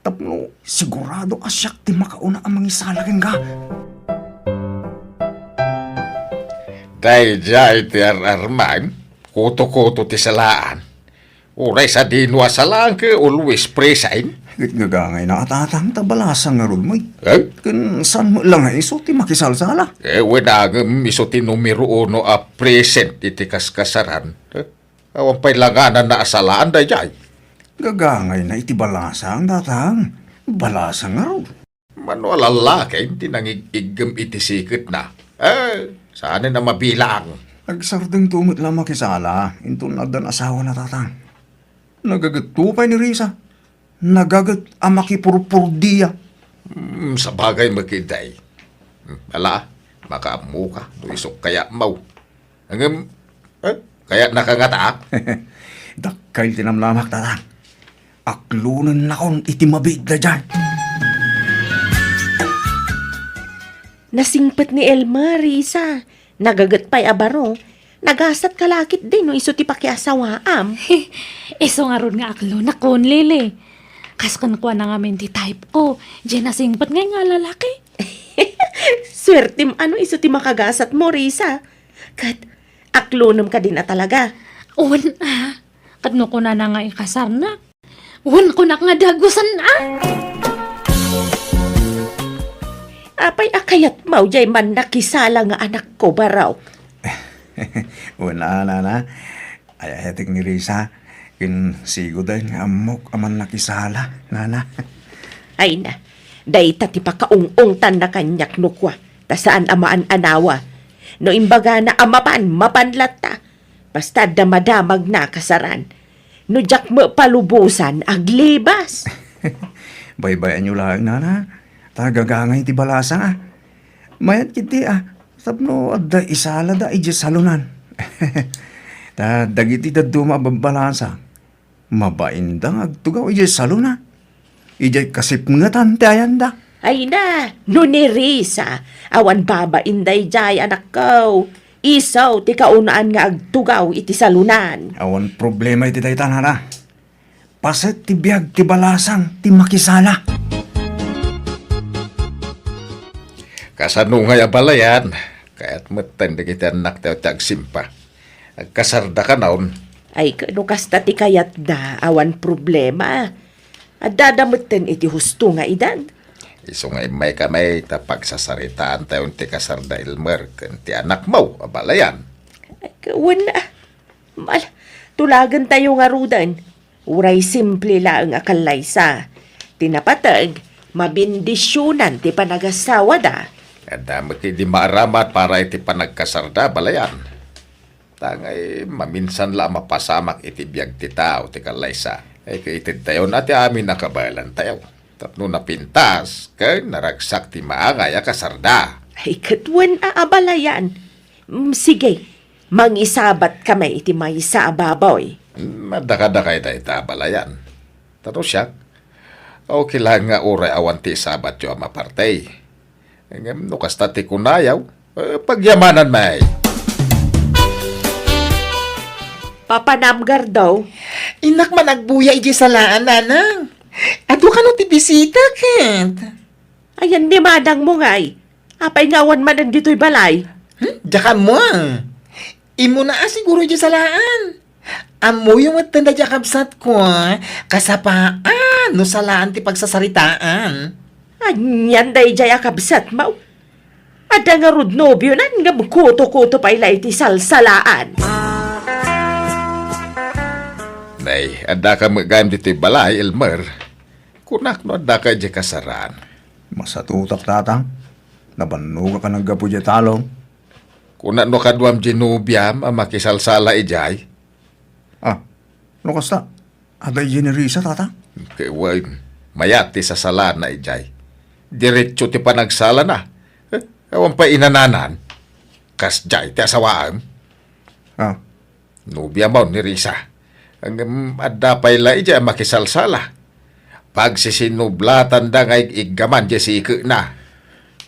Tapno sigurado a siak ti makauna a mangisala kenka. Daydiay ti ar-arman, kuto-kuto ti salaan. Uray sadino a salaan ket always present. Ket gagangayna a tatang ta balasang ngarud met. Eh? Ken saan met la nga isu ti makisalsala? Eh, wen a ngem isu ti numero uno a present iti kaskasaran. Eh? Awan pay langananna a salaan daydiay. Gagangayna iti balasang, tatang. Balasang ngarud. Mano a lallaki ti nangig-iggem iti siketna? Eh, saanen a mabilang. Agsardengto met la makisala, inton addan asawana, tatang. Nagagetto pay ni Risa. Nagaget a makipurpurdia. Hmm, sabagay met ketdi. Hmm, ala, makaammoka no isuk kayatmo. Ngem, eh, kayatnaka ngata? Dakkel ti namnamak, tatang. Aklonennakon iti mabiit daydiay. Nasingpet ni Elmer, Risa. Nagaget pay a baro. Nagasat ka la ketdi no isu ti pakiasawaam. Isu ngarud nga aklonakon, Lily. Kas kenkuana ngamin ti type ko, diay nasingpet ngay nga lalaki. Suertem a no isu ti makagasatmo, Risa. Ket aklonem kadin a talaga. Wen a, ket no kunana nga ikasarnak, wen kunak nga dagusan a. Apay a kayatmo diay mannakisala nga anakko, barok? Wen a, nana. Ay-ayatek ni Risa, ken sigud nga ammok a mannakisala, nana. Ay na, dayta ti pakaung-ungtanna kaniak no kua, ta saan a maan-anawa. No imbagana a mapan, mapan latta. Basta adda madamagna a kasaran. No diak met palubosan, aglibas. Baybay-anyo laeng, nana. Ta gagangay ti balasang a. Mayat ketdi a, tapno adda isalada idiay salonan. Ta dagiti dadduma a babbalasang, mabainda nga agtugaw idiay salonan. Idiay kasipngetan ti ayanda. Ay na, no ni Risa, awan babain daydiay, anakko. Isu ti kaunaan nga agtugaw iti salonan. Awan problema iti dayta, nana. Paset ti biag ti balasang ti makisala. Kasano ngay a balayan? Kayat metten dagiti annaktayo ti agsimpa. Agkasarda kanon? Ay, no kasta ti kayatda, awan problema. Addada metten iti husto nga edad. Isu nga immayka met ta pagsasaritaantayon ti kasarda Elmer ken ti anakmo a balayan. Ay, wen a. Mal, tulagentayo ngaruden. Uray simple laeng a kallaysa. Ti napateg, mabendisionan ti panagasawada. Adda met idi maaramat para iti panagkasarda, balayan. Ta ngay, maminsan la a mapasamak iti biag ti tao ti kallaysa. Ay, kaitedtayon a ti amin a kabaelantayo. Tapno napintas, ken naragsak ti maangay a kasarda. Ay, ket wen a, a balayan. Mm, sige, mangisabat kami iti maysa a baboy. Mm, adda kadakay dayta a balayan. Ta no siak, okay lang nga uray awan ti isabatyo a maparti. Ngem no kasta ti kunayo, eh, pagyamanan met. Papanam, Gardo. Innak man agbuya idiay salaan, nanang. Adu kano ti bisita, ket? Ayan ni manangmo ngay. Apay nga awan manen ditoy balay? Hmm? Diak ammo. Immuna a siguro idiay salaan. Ammoyo metten daydiay a kabsatko, kasapaan no salaan ti pagsasaritaan. Anian daydiay a kabsatmo? Adda ngarud nobionan ngem kuto-kuto pay la iti salsalaan. Nay, addaka met gayam ditoy balay, Elmer. Kunak no addaka idiay kasaran. Masatutak, tatang. Nabannogak a naggapu idiay talon. Kuna no kaduam diay nobiam a makisalsala idiay? Ah, No kasta, adda idiay ni Risa, Tatang? Ket wen, mayat ti sasalana idiay. Diretso ti panagsalana. Eh, awan pay inananan. Kasdiay ti asawaem. Ah. Nobiam ni Risa. Ngem adda pay la idiay a makisalsala. Pagsisinublatanda nga ig-iggaman diay sikekna.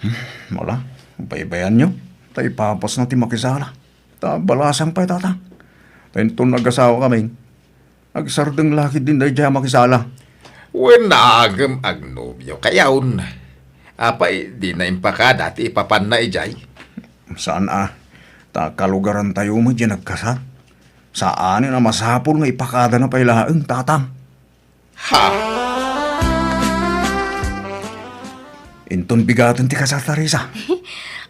Hmm, wala. Baybayanyo. Ta ipapasna ti makisala. Ta balasang pay, Tatang. Ta inton nag-asawakami, agsardeng la ketdin daydiay a makisala. Wen, ngem agnobiokayon. Apay, dina impakada ti ipapanna idiay? Saan a. Ta kalugarantayo met diay nagkasar. Saanen a masapul nga ipakadana pay laeng, Tatang. Ha? Inton bigaten ti kasarta, Risa.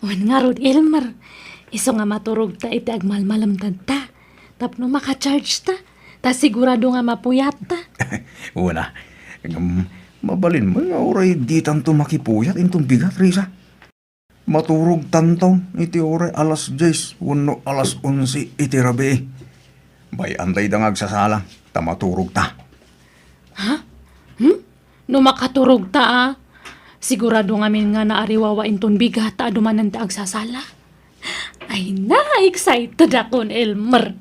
Wen ngarud, Elmer. Isu nga maturogta iti agmalmalemtadta. Tapno maka-charge ta. Ta sigurado nga mapuyatta. Wen a. Ngem, mabalin met nga uray ditanto makipuyat inton bigat, Risa. Maturogtanto iti uray alas dies wenno alas onse iti rabii. Bay-an dayta nga agsasala, ta maturogta. Ha? Hmm? No makaturogta, a? Sigurado ngamin nga naariwawa inton bigat ta adumanan ti agsasala. Ay na, excited akon, Elmer.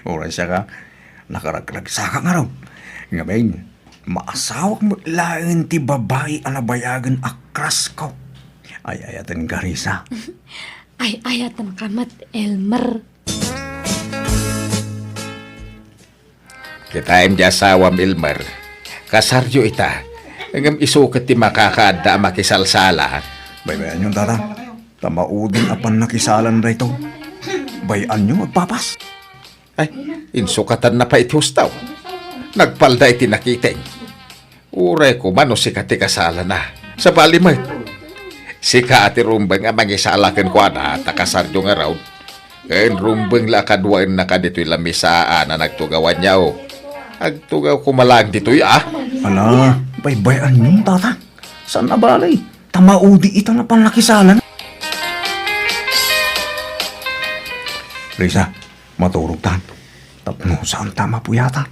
Uray siak a, nakaragragsakak ngarud. Ngamin, maasawak met laeng ti babai a nabayagen a crush ko. Ay-ayatenka, Risa. Ay-ayatenka met, Elmer. Kitaem ti asawam, Elmer. Kasaryo ita. Ngem isu ket ti makakaadda a makisalsala. Baybayanyon, Tatang. Ta maudin a pannakisalan daytoy. Bay-anyo agpapas. Ay, insukatanna pay iti hustaw. Nagpalda iti nakiteng. Uray koma no sika ti kasalana. Sabali met. Sika ti rumbeng a mangisala kenkuana ta kasaryo ngarud. Ken rumbeng la a kaduaenna kaditoy lamisaan a nagtugawanyo. Agtugaw koma laeng ditoy, a? Ala, baybay-anyon, Tatang. Saan a bale. Ta maudi ita a pannakisalan. Risa, maturogtan. Tapno saanta a mapuyatan.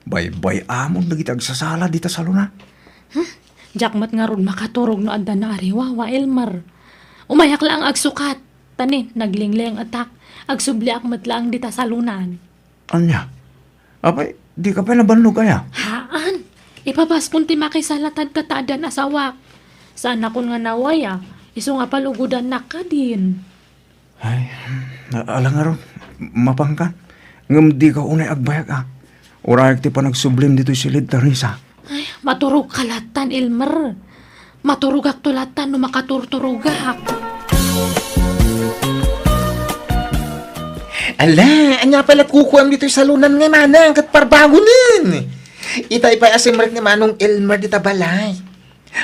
Baybay-amon dagiti agsasala dita salonan. Hmm? Diak met ngarud makaturog no adda naariwawa, Elmer. Umayak laeng agsukat. Ta ni, naglinglengetak. Agsubliak met laeng dita salonan. Ania? Apay, dika pay nabannog aya? Haan. Ipapaskon ti makisala tadta ta addan asawak. Saanakon nga nawaya. Isu nga palugodannak kadin. Ay, ala ngarud, mapanka. Ngem dika unay agbayag, a. Urayak ti panagsublim ditoy siled ta, Risa. Ay, maturogka lattan, Elmer. Maturogakto lattan no makaturturogak. Ala, ania pay la kukuam ditoy salonan nga manang ket parbangonen? Itay pay a simrek ni Manong Elmer dita balay.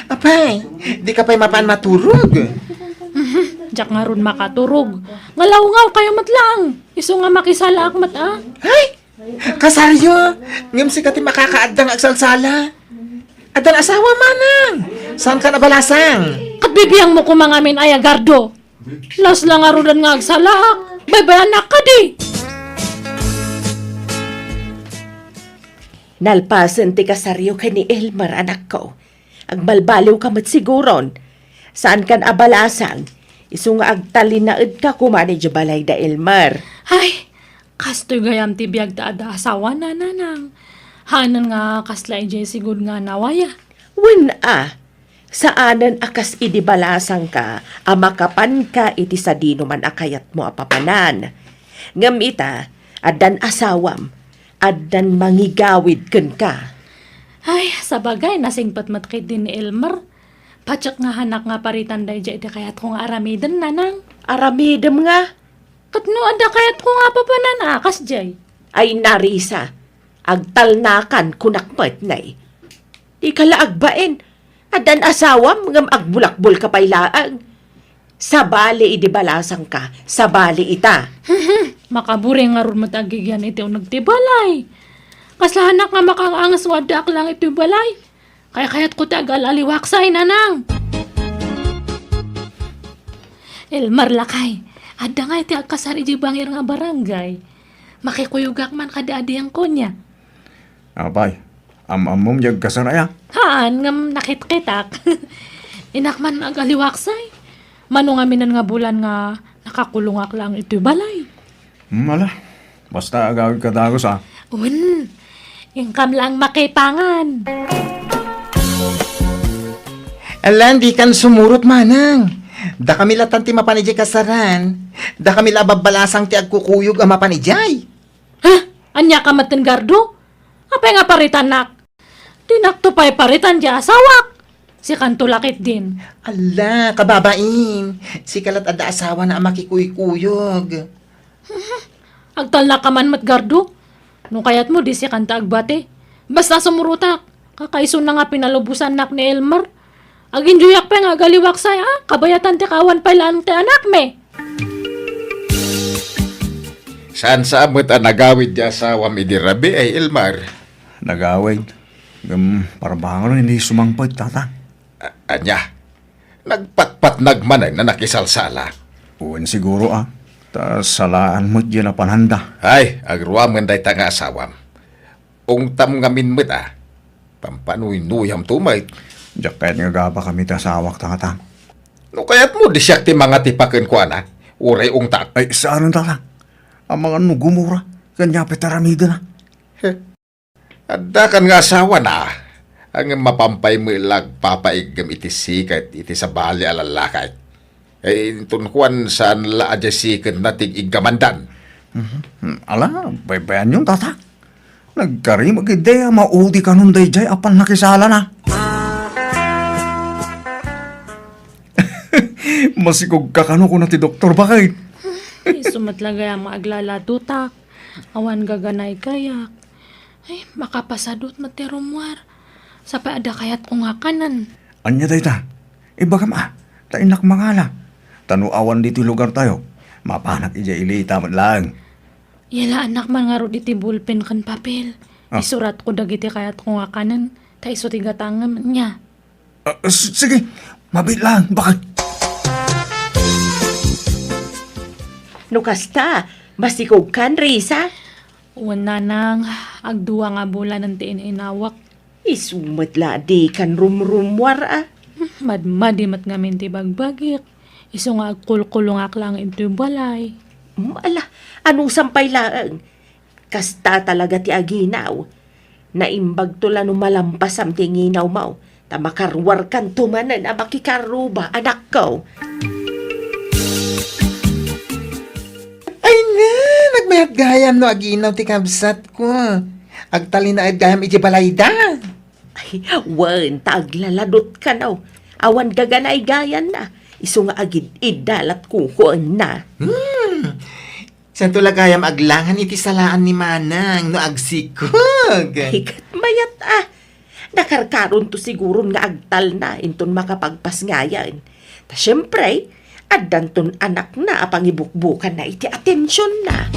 Apay, dika pay mapan maturog? Mhm, diak ngarud makaturog. Ngalawngaw kayo met laeng. Isu nga makisalaak met, a. Ay, kasaryo, ngem sika ti makakaadda nga agsalsala. Addan asawa manang. Saanka a balasang? Ket bibiangmo koma ngamin aya, Gardo. Las la ngaruden nga agsalaak. Baybayannak kadi. Nalpasen ti kasaryo ken ni Elmer, anakko. Agbalbaliwka met siguron. Saankan a balasang. Isu nga agtalinaedka koma idiay balay da Elmer. Ay, kastoy gayam ti biag ta adda asawana, nanang. Haanen nga kasla idiay sigud nga nawaya. Wen a, saanen a kas idi balasangka a makapanka iti sadinoman a kayatmo a papanan. Ngem ita, addan asawam, addan mangigawid kenka. Ay, sabagay, nasingpet met ketdi ni Elmer. Patiek nga hanak nga paritan daydiay iti kayatko nga aramiden, nanang. Aramidem nga? Ket no adda kayatko nga papanan a, kasdiay. Ay, Narisa, agtalnakan kunak met, nay. Dika la agbain. Addan asawam ngem agbulakbolka pay laeng. Sabali idi balasangka, sabali ita. Makaburing ngarud met agigian iti uneg ti balay. Kasla hanak nga makaanges no addaak laeng iti balay. Kaykayatko ti agal-aliwak say, nanang. Elmer, lakay, adda nga iti agkasar idiay bangir nga barangay. Makikuyogak man kadi a Diang kunia. Apay, am-ammom diay agkasar aya? Haan, ngem nakitkitak. Innak man agaliwaksay. Mano ngaminen nga bulan nga nakakulongak laeng itoy balay? Hmm, ala. Basta agawidka dagus, a. Wen, inkam laeng makipangan. Alan, dikan sumurot, manang. Dakami latan ti mapan idiay kasaran. Dakami la a babbalasang ti agkukuyog a mapan idiay. Ha? Ania ka met, Gardo? Apay nga paritannak? Dinakto pay paritan diay asawak. Sikanto la ketdin. Ala, kababain. Sika lat adda asawana a makikuykuyog. Agtalna ka man met, Gardo. No kayatmo, di sikanto agbati. Basta sumurotak. Kakaisuna nga pinalubosannak ni Elmer. Aginjoyak pay nga agaliwaksay, a. Kabayatan ti kaawan pay laeng ti anakmi. Saan sa met a nagawid ti asawam idi rabii, Elmer? Nagawid. Ngem parbangon idi sumangpet, Tatang. A-, ania? Nagpatpatnag manen a nakisalsala? Wen siguro, a. Ta salaan met diay napananda. Ay, agruamen dayta nga asawam. Ungtam ngamin met, a. Pampanuynuyamto met. Diak kayat nga agabakami ti asawak, Tatang. No kayatmo, di siak ti mangatipa kenkuana. Uray ungtak. Ay, saanen, Tatang. Amangan no gumura, ken apay ti aramidena. Heh. Addakan nga asawana, ngem mapan pay met la agpapaiggem iti siket iti sabali a lallaki. Eh, inton kuan, saan la a diay sikenna ti iggamandan. Mhm. Ala, baybayanyon, Tatang. Nagkarimmek idi a maudi kanon daydiay a pannakisalana. Masikogka kano, kuna ti doktor, baket. Isu met la gayam nga aglaladutak. Awan gaganay kayak. Ay, makapasadut met ti rummuar. Sapay adda kayatko nga kanen. Ania dayta? Ibagam a, ta innak mangala. Ta no awan ditoy lugartayo, mapanak idiay ilita met laeng. Yalaannak man ngarud iti bulpen ken papel. Ah. Isuratko dagiti kayatko nga kanen, ta isu ti gatangem, ania? Ah, s-, sige, mabiit laeng, baket. No kasta, masikogkan, Risa? Wen, nanang, agdua nga bulanen ti in-inawak. Isu met la a dikan rumrummuar, a. Madmadi met ngamin ti bagbagik. Isu nga agkulkulongak laeng iti balay. Mm, ala, anusam pay laeng. Kasta talaga ti aginaw. Naimbagto la no malampasam ti nginawmo, ta makaruarkanto manen a makikarruba, anakko. Ay na, nagmayat gayam no aginaw ti kabsatko. Agtalinaed gayam iti balayda. Ay, wen, ta aglaladot kano. Awan gaganay gayanna. Isu nga agid-idda lat kukuenna. Hmm. Saanto la gayam aglangan iti salaan ni Manang no agsikog? Ay, ket mayat a. Nakarkaronto siguron nga agtalna inton makapagpasngayen. Ta siempre, addanton anakna a pangibukbukanna iti atensionna.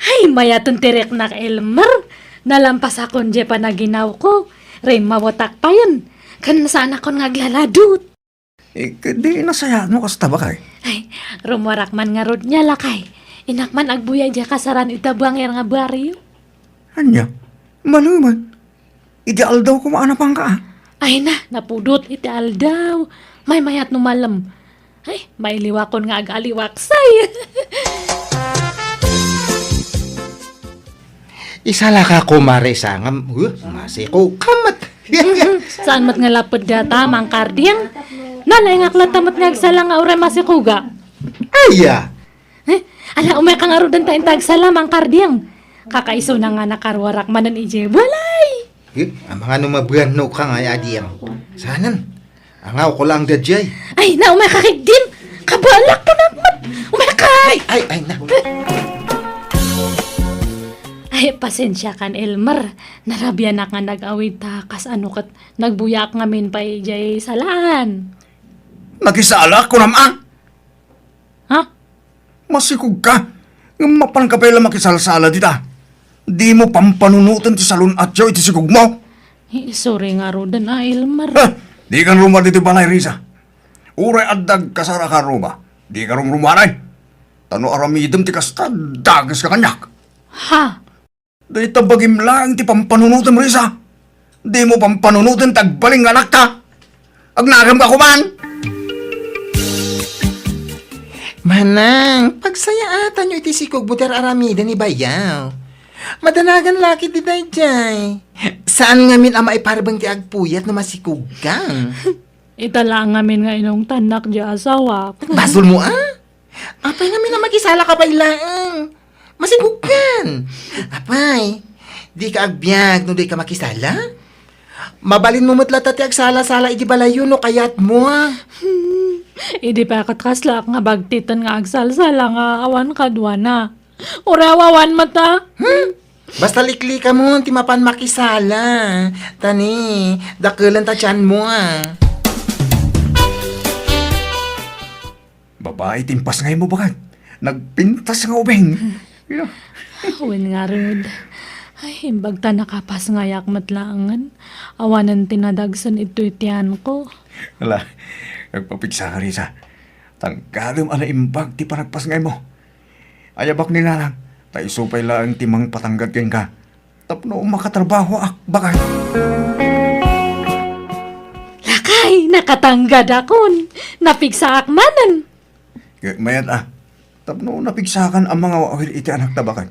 Ay, mayaten ti riknak, Elmer. Nalampasakon diay panaginawko. Rimmawetak payen. Ken saanakon nga aglaladot. Eh, di nasayaat no kasta, baket? Ay, rummuarak man ngarud nia, lakay. Innak man agbuya idiay kasaran ita buangir nga barrio. Ania? Malem man. Iti aldaw koma a napanka, a. Ay na, napudot iti aldaw. Maymayat no malem. Ay, mailiwakon nga agaliwaksay. Isalaka, kumare, sangam. Huh, masiko ka met. Saan met nga laped data, Mang Karding? Nalaingak latta met nga agsala nga uray masikoga. Aya! Eh, ala, umayka ngaruden ta inta agsala, Mang Karding. Kakaisuna nga nakaruarak manen idiay balay. Eh, amangan no mabianno ka nga, Ading. Sanen? Angawko lang daydiay. Ay, na, umayka ketdin. Kabalak ka na met. Umayka. Ay, ay, ay, na. Ay, pasensiakan, Elmer. Narabianak nga nag-awid ta kas ano ket nagbuyaak ngamin pay idiay salaan. Nakisalak, kunam, a? Ha? Masikog ka. Ngem mapan ka pay la makisalsala dita. Dimo pampanunoten ti salun-atyo iti sikogmo. Eh, sorry ngaruden, a, Elmer. Ha? Dikan rummuar ditoy balay, Risa. Uray adda agkasar a karruba, dika rumrummuar, ay. Ta no aramidem ti kasta, dageska kaniak. Ha? Dayta bagim laeng ti pampanunotem, Risa. Dimo pampanunoten ti agbalin nga anakta. Agnakem ka koman! Manang, pagsayaatanyo iti sikugbo ti ar-aramiden ni bayaw. Madanagan la ketdi daydiay. Saan ngamin a maiparbeng ti agpuyat no masikugka? Ita la ngamin nga inungtannak ti asawak. Basolmo, a? Apay ngamin a makisalaka pay laeng? Masikugkan. Apay, dika agbiag no dika makisala? Mabalinmo met latta ti agsala-sala iti balayyo no kayatmo, a? Hmm, idi pay ket kaslaak nga bagtiten nga agsalsala nga awan kaduana. Uray awan met, a? Hmm? Basta liklikamon ti mapan makisala. Ta ni, dakelen ta tianmo, a. Babai ti impasngaymo, baket. Nagpintas nga ubing. Yeah. Wen ngarud. Ay, imbag ta nakapasngayak met laengen. Awanen ti nadagsen iti tianko. Ala, agpapigsa ka, Risa. Tanggadem a naimbag ti panagpasngaymo. Ayabak ni Nanang, ta isu pay laeng ti mangpatanggad kenka. Tapno makatrabahoak, baket. Lakay, nakatanggadakon. Napigsaak manen. Ket mayat a, tapno napigsakan a mangawawir iti anakta, baket.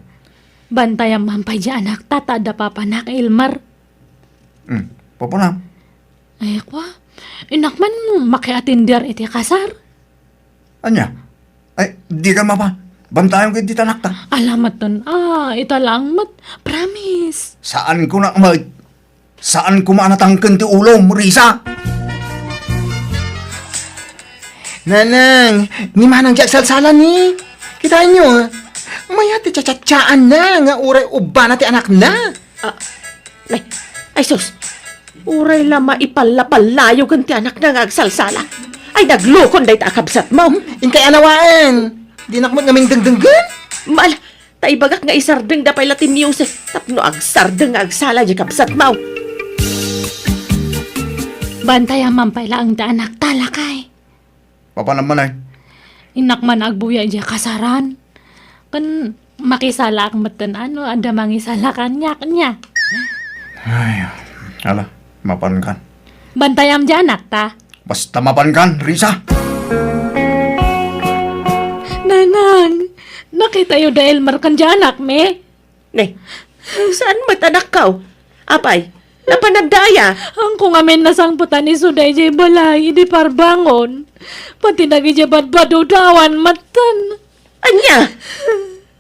Bantayam man pay di anakta ta adda papanak, Elmer. Hmm, papanam? Ay, kwa. Innak man makiatender iti kasar. Ania? Ay, dika mapa. Bantayam ket dita anakta. Ala met ton, a, ita laeng met. Promise. Saan ko na, ma-, saan ko maanatangken ti ulom, Risa. Nanang, ni manang di agsalsala ni. Kitaenyo, a? Mayat ti tsatsatsaanna nga uray ubbana ti anakna. Ah, ay, ay sus! Uray la maipallapallayo ken ti anakna nga agsalsala. Ay, naglukon dayta a kabsatmo. Inkay anawaen. Dinak met ngamin dengdenggen. Mal, ta ibagak nga isardengda pay la ti music tapno agsardeng nga agsala di kabsatmo. Bantayam man pay laeng ti anakta, lakay. Papanam man ay? Innak man agbuya idiay kasaran. Ken makisalaak metten a no adda mangisala kaniak, nia. Ay, ala, mapankan. Bantayam diay anakta. Basta mapankan, Risa. Nanang, nakitayo da Elmer ken diay anakmi? Ne, saan met anakko? Apay, napananda aya? Haanko ngamin nasangpetan isu daydiay balay idi parbangon. Pati dagidiay badbadoda awan metten. Ania?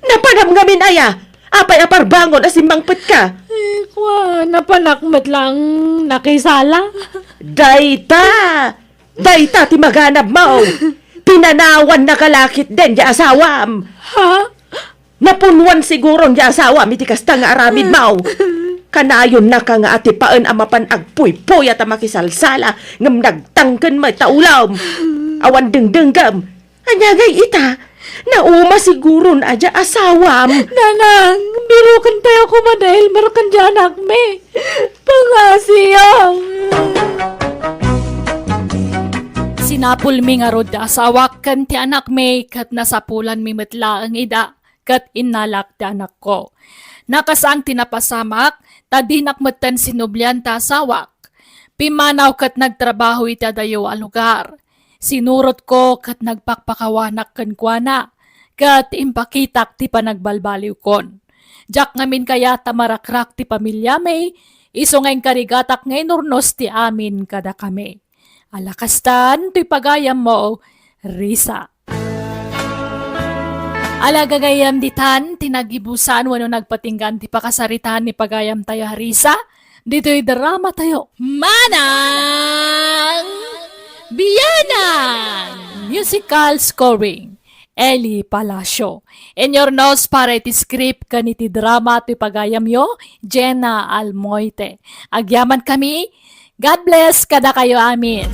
Napanam ngamin aya? Apay a parbangon a simmangpetka? Eh, kwa, napanak met laeng nakisala. Dayta! Dayta ti maganabmo! Pinanawannaka la ketdin ti asawam! Ha? Napunuan siguron ti asawam iti kasta nga aramidmo. Kanayonnaka nga atipaen a mapan agpuypuyat a makisalsala ngem nagtangken met ta ulom. Awan dengdenggem. Ania ngay ita? Nauma siguron a diay asawam. Nanang, biroken tayo koma da Elmer ken diay anakmi. Pangasiam. Sinapulmi ngarud da asawak ken ti anakmi ket nasapulanmi met laeng ida ket innalak ti anakko. Nakasang ti napasamak, ta dinak metten sinublian ti asawak. Pimmanaw ket nagtrabaho iti adayo a lugar. Sinurotko ket nagpakpakawanak kenkuana, ket impakitak ti panagbalbaliwkon. Diak ngamin kayat a marakrak ti pamiliami, isu nga inkarigatak nga inurnos ti amin kadakami. Ala kastan toy pagayammo, Risa. Ala gagayyem ditan ti naggibusan wenno nagpatinggan ti pakasaritaan ni pagayamtayo a Risa ditoy dramatayo, Manang Bianang! Musical scoring, Eli Palacio. Inurnos para iti script ken iti drama ti pagayamyo, Jenna Almoite. Agyamankami, God bless kadakayo amin.